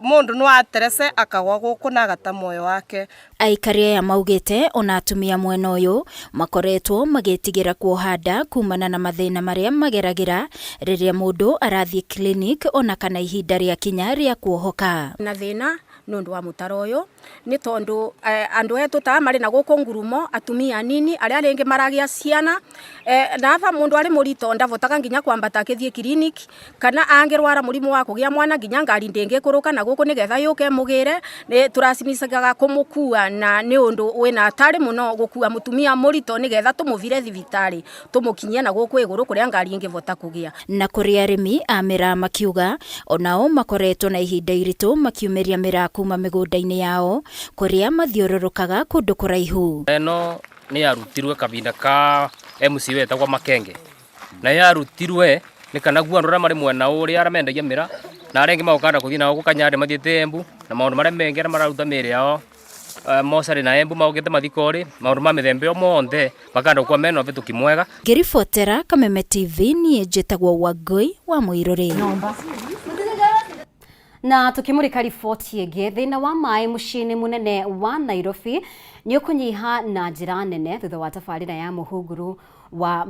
mũndũ no aterece akagwa gũkũ na agata muoyo wake. Aikari aya maugĩte ona atumia mwena ũyũ makoretwo magĩtigĩra kuoha nda kumana na mathĩna marĩa mageragĩra rĩrĩa mũndũ arathiĩ clinic ona kana ihinda rĩa kinya rĩa kuohoka. Na thĩna nĩ ũndũ wa mũtaro ũyũ nĩ tondũ andũ etũ ta marĩ na gũkũ ngurumo atumia anini arĩa rĩngĩ maragĩa ciana na aba mũndũ arĩ mũritũ ndavotaga nginya kwambata akĩthiĩ clinic kana angĩrwara mũrimũ wa kũgĩa mwana nginya ngari ndĩngĩkũrũka na gũkũ nĩgetha yũke mũgĩre nĩ tũracimicaga kũmũkua Na nĩ ũndũ wĩna atarĩ mũno gũkua mũtumia mũritũ nĩgetha tũmũvire thibitarĩ tũmũkinyie na gũkũ igũrũ kũrĩa ngari ĩngĩvota kũgĩa. Na kũrĩ arĩmi a mĩraa makiuga onao makoretwo na ihinda iritũ makiumĩria mĩraa kuma mĩgũnda-inĩ yao kũrĩa mathiũrũrũkaga kũndũ kũraihu. Ĩno nĩ yarutirwe kabinda ka MCA wetagwo Makenge na yarutirwe nĩ kana guo andũ arĩa marĩ mwena ũrĩa arĩa mendagia mĩraa na arĩa angĩ magũkanda gũthiĩ nao gũkanyarĩ mathiĩte Embu na maũndũ marĩa mengĩ arĩa mararuta mĩĩrĩ yao mocarĩ na Embu maũkĩte mathikorĩ maũndũ ma mĩthemba ĩyo monthe makanda gũkorwo mena ũbĩtũki mwega. Ngĩribotera Kameme TV niĩ njĩtagwo Wangũi wa Mũirũrĩ. Na tukimurika riboti ĩngĩ, thĩna wa maĩ mũciĩ-inĩ mũnene wa Nairobi nĩ ũkũnyiha na njĩra nene thutha wa tabarĩra ya mũhunguru wa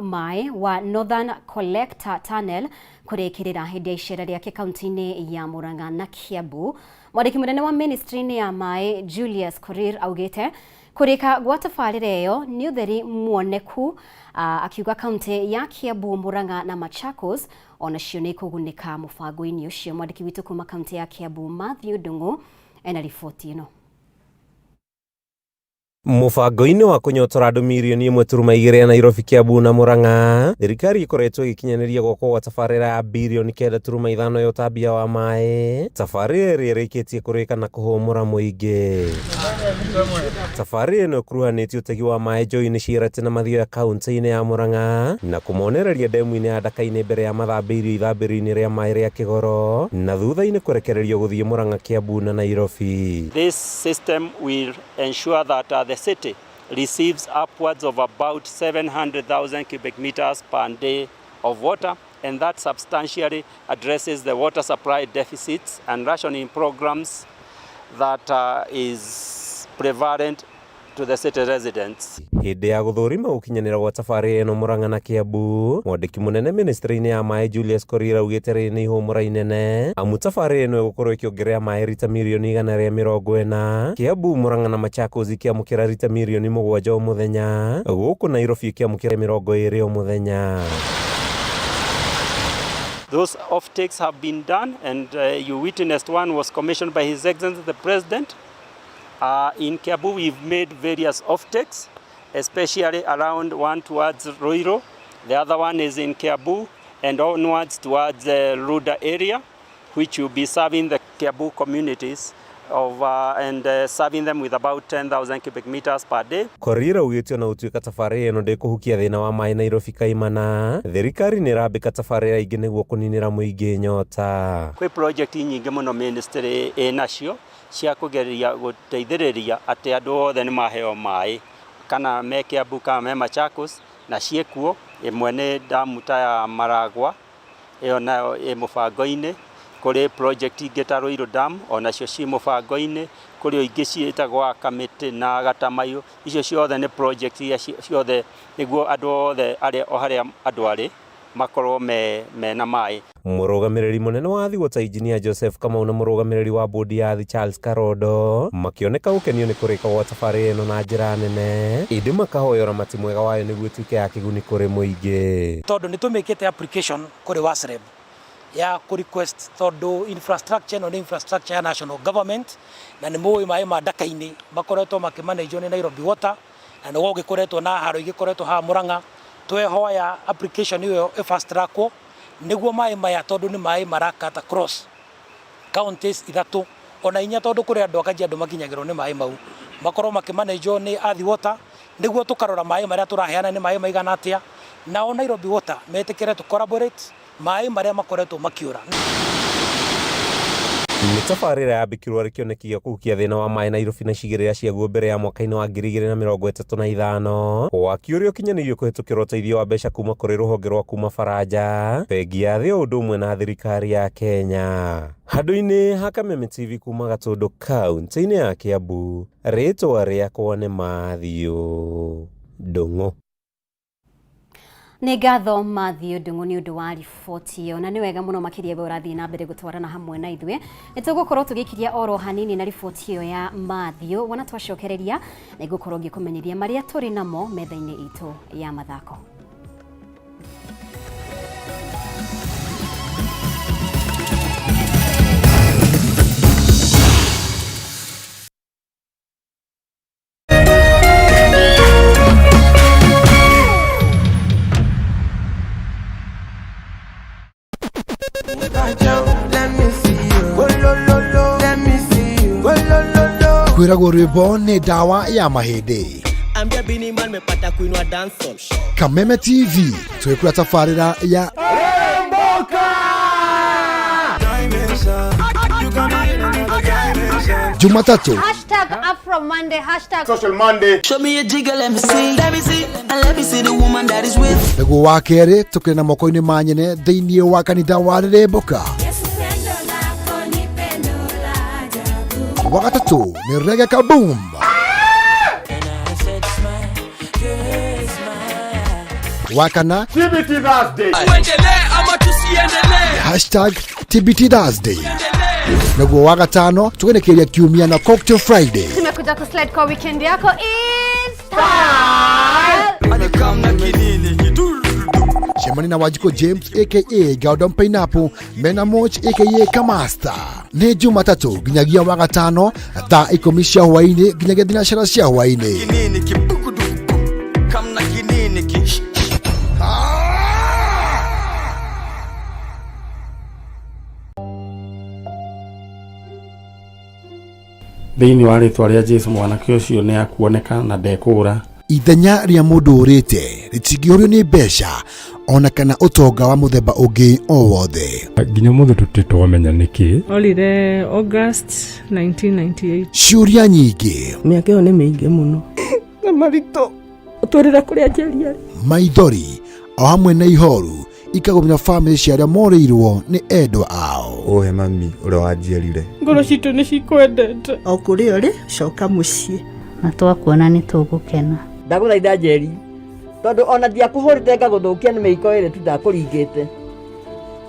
maĩ wa Northern Collector Tunnel kũrĩkĩrĩra hĩndĩ ya icera rĩake kaunti-inĩ ya Murang'a na Kiambu. Mwandĩki mũnene wa ministry-inĩ ya maĩ Julius Korir augĩte kũrĩka gwa tabarĩra ĩyo nĩ ũtheri muoneku, akiuga kaunti ya Kiambu, Murang'a na Machakos onacio nĩ ikũgunĩka mũbango-inĩ ũcio. Mwandĩki witũ kuma kaunti ya Kiambu Matthew Ndung'u ena riboti ĩno. Mũbango-inĩ wa kũnyotora andũ mirioni 1.2 ya Nairobi, Kiambu na Murang'a, thirikari ĩkoretwo ĩgĩkinyanĩria gwakwo gwa tabarĩra ya birioni 9.5 ya ũtambia wa maĩ, tabarĩra ĩrĩa ĩrĩkĩtie kũrĩka na kũhũmũra mũingĩ. Tabarĩra ĩno ĩkuruhanĩtie ũtegi wa maĩ njũĩ-inĩ cia Irati na Mathioya kaunti-inĩ ya Murang'a na kũmonereria ndemu-inĩ ya Ndaka-inĩ mbere ya mathambĩirio ithambĩrio-inĩ rĩa maĩ rĩa Kĩgoro na thutha-inĩ kũrekererio gũthiĩ Murang'a, Kiambu na Nairobi. This system will ensure that the city receives upwards of about 700,000 cubic meters per day of water, and that substantially addresses the water supply deficits and rationing programs that is prevalent to the city residents. Hĩndĩ ya gũthũrima gũkinyanĩra gwa tabarĩra ĩno Murang'a na Kiambu, mwandĩki mũnene ministry-inĩ ya maĩ Julius Korir augĩte rĩrĩ nĩ ihũmũra inene amu tabarĩra ĩno ĩgũkorwo ĩkĩongerera maĩ rita mirioni 140, Kiambu, Murang'a na Machakos ikĩamũkĩra rita mirioni 7 o mũthenya, gũkũ Nairobi ĩkĩamũkĩra 20 o mũthenya. Those offtakes have been done, and you witnessed one was commissioned by His Excellency the President. In Kiambu, we've made various offtakes, especially around one towards Ruiru. The other one is in Kiambu and onwards towards the Runda area, which will be serving the Kiambu communities of, and serving them with about 10,000 cubic meters per day. Korir augĩte ona gũtuĩka tabarĩra ĩno ndĩkũhukia thĩna wa maĩ Nairobi kaimana, thirikari nĩ ĩrambĩka tabarĩra ingĩ nĩguo kũninĩra mũingĩ nyota. Kwĩ project nyingĩ mũno ministry ĩnacio cia kũgeria gũteithĩrĩria atĩ andũ othe nĩ maheo maĩ kana me Kiambu kana me Machakos, na ciĩkuo. Ĩmwe nĩ damu ta ya Maragwa, ĩyo nayo ĩ mũbango-inĩ. Kũrĩ project ingĩ ta Ruiru Dam, onacio ci mũbango-inĩ. Kũrĩ ingĩ ciĩtagwo Kamĩtĩ na Gatamayo, icio ciothe nĩ project iria ciothe nĩguo andũ othe arĩa o harĩa andũ arĩ makorwo mena maĩ. Mũrũgamĩrĩri mũnene wa Athi Water Engineer Joseph Kamau na mũrũgamĩrĩri wa bodi ya Athi Charles Karondo makĩoneka gũkenio nĩ kũrĩka gwa tabarĩra ĩno na njĩra nene, ĩndĩ makahoya ũramati mwega wayo nĩguo ĩtuĩke ya kĩguni kũrĩ mũingĩ. Tondũ nĩ tũmĩkĩte application kũrĩ WASREB ya kũ request, tondũ infrastructure ĩno nĩ infrastructure ya national government, na nĩ mũĩ maĩ ma Ndaka-inĩ makoretwo makĩmanagwo nĩ Nairobi Water, na nĩguo gũgĩkoretwo na haro igĩkoretwo haha Murang'a. Twehoya application ĩyo ĩ fast trackwo nĩguo maĩ maya, tondũ nĩ maĩ marakata cross counties 3 ona 4, tondũ kũrĩ andũ a Kajiado makinyagĩrwo nĩ maĩ mau, makorwo makĩmanagwo nĩ Athi Water, nĩguo tũkarora maĩ marĩa tũraheana nĩ maĩ maigana atĩa, nao Nairobi Water metĩkĩre tũ collaborate maĩ marĩa makoretwo makĩũra. Nĩ tabarĩra yambĩkirwo arĩ kĩoneki gĩa kũhukia thĩna wa maĩ Nairobi na icigĩrĩra ciaguo mbere ya mwaka-inĩ wa 2035, waki ũrĩa ũkinyanĩirio kũhĩtũkĩra ũteithio wa mbeca kuma kũrĩ rũhonge rwa kuma Faranja, bengi ya thĩ o ũndũ ũmwe na thirikari ya Kenya. Handũ-inĩ ha Kameme TV kuma Gatũndũ kaunti-inĩ ya Kiambu, rĩtwa rĩakwa nĩ Matthew Ndung'u. Nĩ ngatho Matthew Ndung'u nĩ ũndũ wa riboti ĩyo, na nĩ wega mũno makĩria we ũrathiĩ na mbere gũtwarana hamwe na ithuĩ. Nĩ tũgũkorwo tũgĩkiria oro hanini na riboti ĩyo ya Matthew, wona twacokereria nĩ ngũkorwo ngĩkũmenyithia marĩa tũrĩ namo metha-inĩ itũ ya mathako. Kwĩragwo rwĩmbo nĩ ndawa ya mahĩndĩ. Ambia Bini Man mepata kuinua dancehall. Kameme TV twĩkũra tabarĩra ya Jumatatu Hashtag Afro Monday, hashtag Social Monday. Show me a jigger, let me see. Let me see, and let me see the woman that is with. Nĩguo wa kerĩ tũkĩrĩ na moko-inĩ ma nyene thĩinĩ wa kanitha wa Rĩrĩmbũka. Wa gatatũ nĩ Reggae Kaboom. Wa kana TBT Thursday. Tuendelee ama tusiendelee? Hashtag TBT Thursday. Naguo wa gatano tũgenekeria kiumia na Cocktail Friday. Tumekuja kuslide kwa weekend yako in style. Cemania na Wanjikũ James aka Gordon Pineapple mena Moch aka Kamasta. Nĩ Jumatatũ nginyagia wa gatano thaa ikũmi cia hwaĩ-inĩ nginyagia thinacara cia hwaĩ-inĩ. Kinini kibukuduku. Kamna kinini ki. Thĩinĩ wa rĩtwa rĩa Jesu mwanake ũcio nĩ akuoneka na ndekũũra. Ithenya rĩa mũndũ ũrĩte rĩtingĩũrio nĩ mbeca ona kana ũtonga wa mũthemba ũngĩ o wothe. Nginya mũthĩ tũtirĩ twamenya nĩkĩ. Orire August 1998. Ciũria nyingĩ, Mĩaka ĩyo nĩ mĩingĩ mũno. Na maritũ ũtwĩrĩre kũrĩa Njeri arĩ. Maithori o hamwe na ihoru ikagũmĩra bamĩrĩ cia arĩa morĩirwo nĩ endwa ao. Ũhe mami ũrĩa wanjiarire. Ngoro citũ nĩ cikwendete. O kũrĩa ũrĩ coka mũciĩ. Na twakuona nĩ tũgũkena. Ndagũthaitha Njeri tondũ ona ndiakũhũrĩte ngagũthũkia nĩ mĩiko ĩrĩ tu ndakũringĩte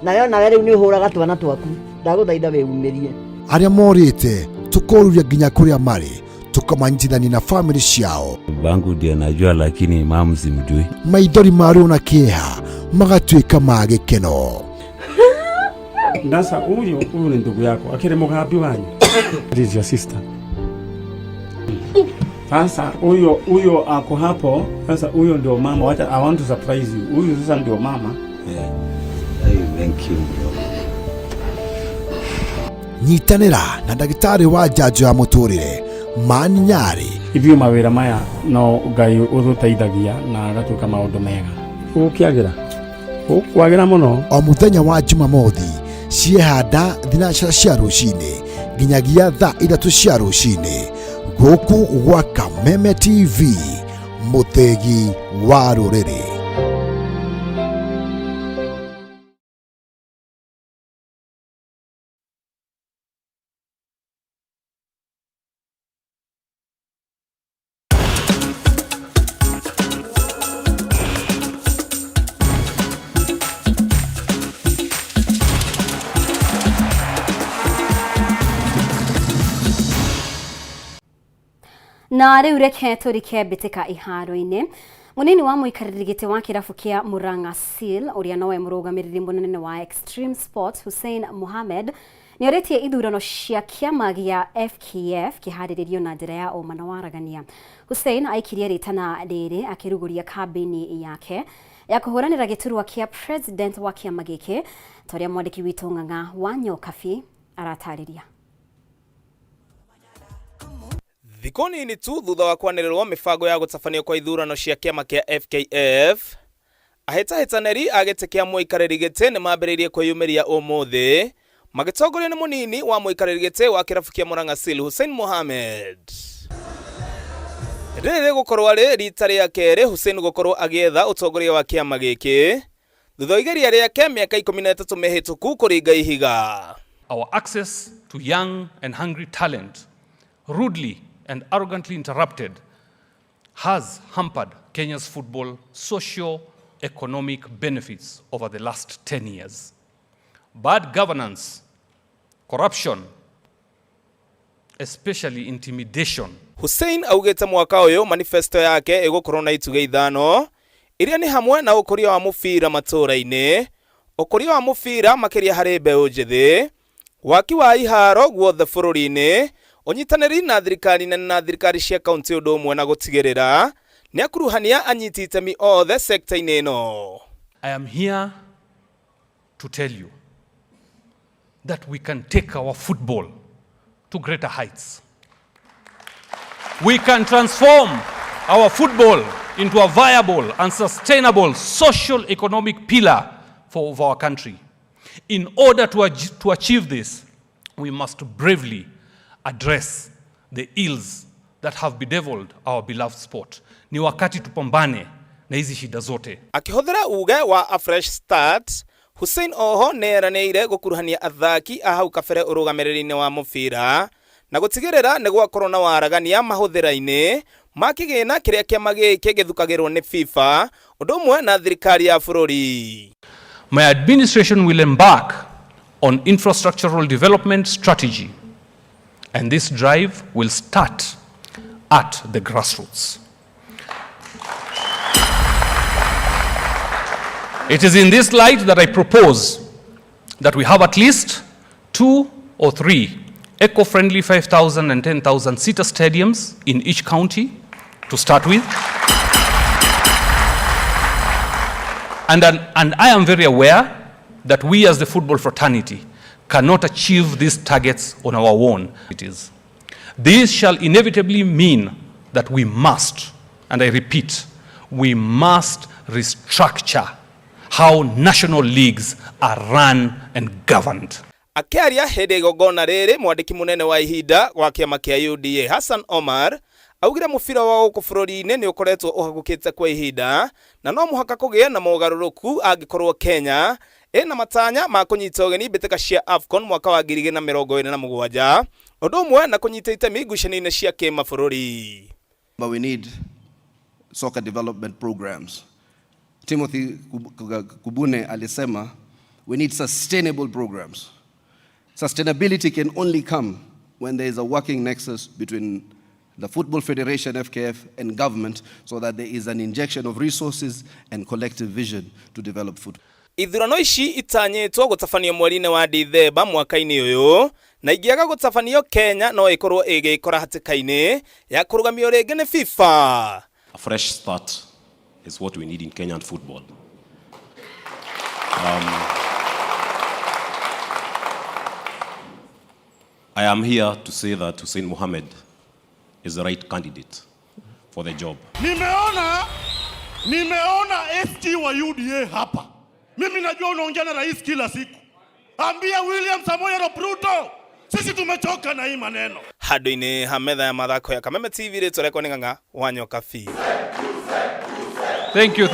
nayo nawe rĩu nĩ ũhũraga twana twaku ndagũthaitha wĩumĩrie. Arĩa morĩte tũkoruria nginya kũrĩa marĩ tũkamanyitithania na bamĩrĩ ciao. Bangu ndio najua, lakini mamu simjui. Maithori ma ruo na kĩeha magatuĩka ma gĩkeno. Ndasa huyu huyu ni ndugu yako akiri mugambi wanyu. That is your sister. Sasa huyo huyo ako hapo. Sasa huyo ndio mama. Wacha, I want to surprise you. Huyu sasa ndio mama. Yeah. Hey, thank you. Nyitanĩra na ndagĩtarĩ wa njanjo ya mũtũrĩre Mani Nyarĩ. Ithuĩ mawĩra maya no Ngai ũtũteithagia na agatuĩka maũndũ mega. Gũkĩagĩra gũkwagĩra mũno. O mũthenya wa Jumamothi ciehanda thinacara cia rũcinĩ nginyagia thaa ithatũ cia rũcinĩ gũkũ gwa Kameme TV mũthĩgi wa rũrĩrĩ. Na rĩu reke tũrike mbĩtĩka iharo-inĩ. Mũnini wa mũikarĩri gĩtĩ wa kĩrabu kĩa Murang'a Seal ũrĩa nowe mũrũgamĩrĩri mũnene wa Extreme Sport Hussein Mohamed nĩorĩtie ithurano cia kĩama gĩa FKF kĩharĩrĩrio na njĩra ya ũma na waragania. Hussein aikirie rĩtana rĩrĩ akĩrugũria kambĩini yake ya kũhũranĩra gĩturwa kĩa president wa kĩama gĩkĩ ta ũrĩa mwandĩki witũ Ng'ang'a wa Nyokabi aratarĩria. Thikũ nini tu thutha wa kwanĩrĩrwo mĩbango ya gũtabanio kwa ithurano cia kĩama kĩa FKF, ahĩtahĩtanĩri a gĩtĩ kĩa mũikarĩri gĩtĩ nĩ mambĩrĩirie kwĩyumĩria ũmũthĩ magĩtongorio nĩ mũnini wa mũikarĩri gĩtĩ wa kĩrabu kĩa Murang'a Seal Hussein Mohamed. Rĩrĩ rĩgũkorwo rĩ rita rĩa kerĩ Hussein gũkorwo agĩetha ũtongoria wa kĩama gĩkĩ thutha wa igeria rĩake mĩaka 13 mĩhĩtũku kũringa ihiga. Our access to young and hungry talent, rudely and arrogantly interrupted, has hampered Kenya's football socio-economic benefits over the last 10 years. Bad governance, corruption, especially intimidation. Hussein augĩte mwaka ũyũ manifesto yake ĩgũkorwo na itugĩ ithano iria nĩ hamwe na ũkũria wa mũbira matũũra-inĩ, ũkũria wa mũbira makĩria harĩ mbeũ njĩthĩ, waki wa iharo guothe bũrũri-inĩ, ũnyitanĩri na thirikari nene na thirikari cia kaunti ũndũ ũmwe na gũtigĩrĩra nĩ akuruhania anyiti itemi othe sekta-inĩ ĩno. I am here to tell you that we can take our football to greater heights. We can transform our football into a viable and sustainable social economic pillar for our country. In order to achieve this, we must bravely address the ills that have bedeviled our beloved sport. Ni wakati tupambane na hizi shida zote. Akĩhũthĩra uge wa a fresh start, Hussein oho nĩeranĩire gũkuruhania athaki a hau kabere ũrũgamĩrĩri-inĩ wa mũbira na gũtigĩrĩra nĩ gwakorwo na waragania mahũthĩra-inĩ ma kĩgĩna kĩrĩa kĩama gĩkĩ gĩthukagĩrwo nĩ FIFA ũndũ ũmwe na thirikari ya bũrũri. My administration will embark on infrastructural development strategy, and this drive will start at the grassroots. It is in this light that I propose that we have at least 2 or 3 eco-friendly 5,000 and 10,000 seater stadiums in each county to start with. And I am very aware that we as the football fraternity cannot achieve these targets on our own. This shall inevitably mean that we must, and I repeat, we must restructure how national leagues are run and governed. Akĩaria hĩndĩ igongona rĩrĩ, mwandĩki mũnene wa ihinda wa kĩama kĩa UDA Hassan Omar augire mũbira wa gũkũ bũrũri-inĩ nĩ ũkoretwo ũhagũkĩte kwa ihinda na no mũhaka kũgĩe na mogarũrũku angĩkorwo Kenya ĩna matanya ma kũnyita ũgeni mbĩtĩka cia AFCON mwaka wa 2027 ũndũ ũmwe na kũnyita itemi ngucanio-inĩ cia kĩmabũrũri. But we need soccer development programs. Timothy Kubune alisema we need sustainable programs. Sustainability can only come when there is a working nexus between the Football Federation, FKF, and government, so that there is an injection of resources and collective vision to develop football. Ithurano ici itanyĩtwo gũtabanio mweri-inĩ wa Dithemba mwaka-inĩ ũyũ, na ingĩaga gũtabanio Kenya no ĩkorwo ĩgĩkora hatĩka-inĩ ya kũrũgamio rĩngĩ nĩ FIFA. A fresh start is what we need in Kenyan football. I am here to say that Hussein Mohammed is the right candidate for the job. Nimeona SG wa UDA hapa. Mimi najua unaongea na rais kila siku. Ambia William Samoei Ruto, sisi tumechoka na hii maneno. Handũ-inĩ ha metha ya mathako ya Kameme TV rĩtwa rĩakwa nĩ Ng'ang'a wa Nyoka Bi. Thank you.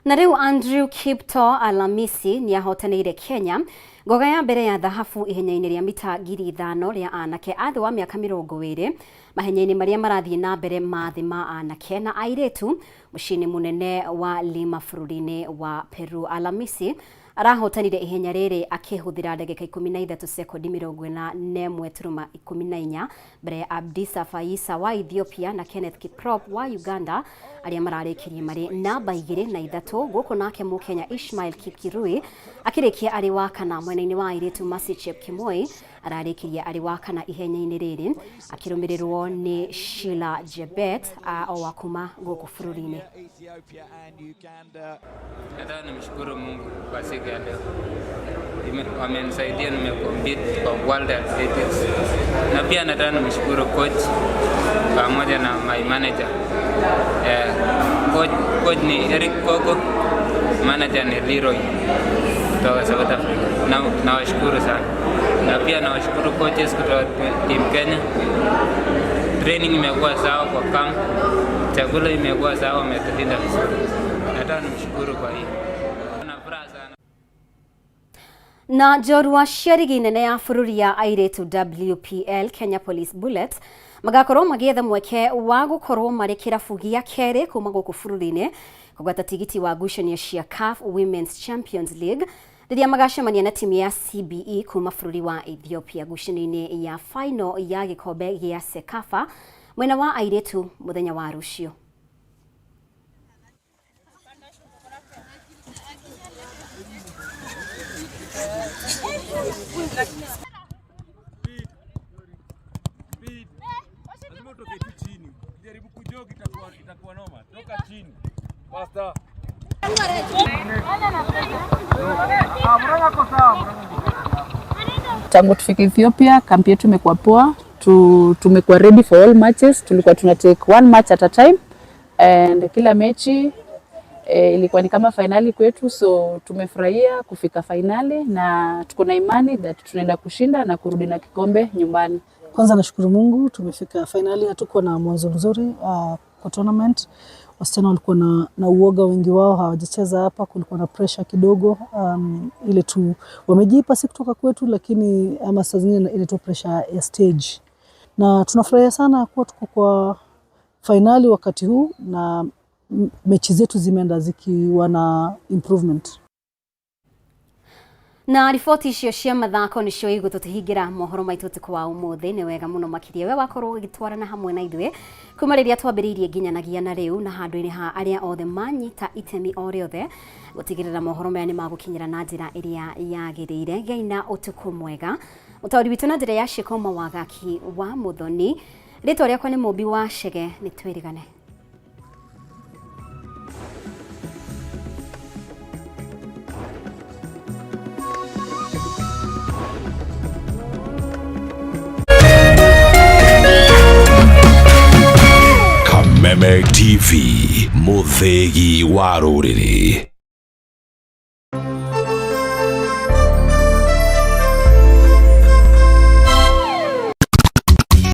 Na rĩu Andrew Kipto Alamisi nĩahotanĩire Kenya ngoga ya mbere ya thahabu ihenya-inĩ rĩa mita 5,000 rĩa anake a thĩ wa mĩaka 20 mahenya-inĩ marĩa marathiĩ na mbere ma thĩ ma anake na airĩtu mũciĩ-inĩ mũnene wa Lima bũrũri-inĩ wa Peru. Alamisi arahotanire ihenya rĩrĩ akĩhũthĩra ndagĩka 13 sekondi 41.14 mbere ya Abdisa Faisa wa Ethiopia na Kenneth Kiprop wa Uganda arĩa mararĩkirie marĩ namba 2 na 3 gũkũ nake Mũkenya Ishmael Kipkirui akĩrĩkia arĩ wa kana. Mwena-inĩ wa airĩtu Mercy Chepkemoi ararĩkirie arĩ wa kana ihenya-inĩ rĩrĩ akĩrũmĩrĩrwo nĩ Sheila Jebet o wa kuma gũkũ bũrũri-inĩ. Nataka nimshukuru Mungu kwa siku ya leo. Wamenisaidia, nimecompete kwa World Athletics. Na pia nataka nimshukuru coach pamoja na my manager. Coach ni Eric Kogo, manager ni Leroy kutoka South Africa. Nawashukuru sana. Na pia nawashukuru coaches kutoka Team Kenya. Training imekuwa sawa kwa camp, chakula imekuwa sawa, wametulinda vizuri. Nataka nimshukuru kwa hiyo. Na njorua cia rigi nene ya bũrũri ya airĩtu WPL Kenya Police Bullets magakorwo magĩetha mweke wa gũkorwo marĩ kĩrabu gĩa kerĩ kuma gũkũ bũrũri-inĩ kũgwata tigiti wa ngucanio cia CAF Women's Champions League rĩrĩa magacemania na timu ya CBE kuma bũrũri wa Ethiopia ngucanio-inĩ ya final ya gĩkombe gĩa CECAFA mwena wa airĩtu mũthenya wa rũciũ. Tangu tufike Ethiopia, kambi yetu imekuwa poa. Tumekuwa ready for all matches. Tulikuwa tuna take one match at a time and kila mechi ilikuwa ni kama fainali kwetu, so tumefurahia kufika fainali na tuko na imani that tunaenda kushinda na kurudi na kikombe nyumbani. Kwanza nashukuru Mungu tumefika fainali. Hatukuwa na mwanzo mzuri kwa tournament. Wasichana walikuwa na uoga, wengi wao hawajacheza hapa, kulikuwa na pressure kidogo, ile tu wamejipa, si kutoka kwetu, lakini ama saa zingine inaitwa pressure ya stage, na tunafurahia sana kuwa tuko kwa fainali wakati huu na mechi zetu zimeenda zikiwa na improvement. Na riboti icio cia mathako nicio igũtũtũhingĩra mohoro maitũ ũtukũ wa ũmũthĩ. Nĩ wega mũno makĩria we wakorwo ũgĩtwarana hamwe na ithuĩ kuma rĩrĩa twambĩrĩirie nginyanagia na rĩu, na handũ-inĩ ha arĩa othe manyita itemi o rĩothe gũtigĩrĩra mohoro maya nĩ magũkinyĩra na njĩra ĩrĩa yagĩrĩire. Gĩai na ũtukũ mwega. Ũtaũri witũ na njĩra ya ciĩko Mawagaki wa Mũthoni. Rĩtwa rĩakwa nĩ Mũmbi wa Chege. Nĩ twĩrĩgane. Kameme TV, mũthĩgi wa rũrĩrĩ.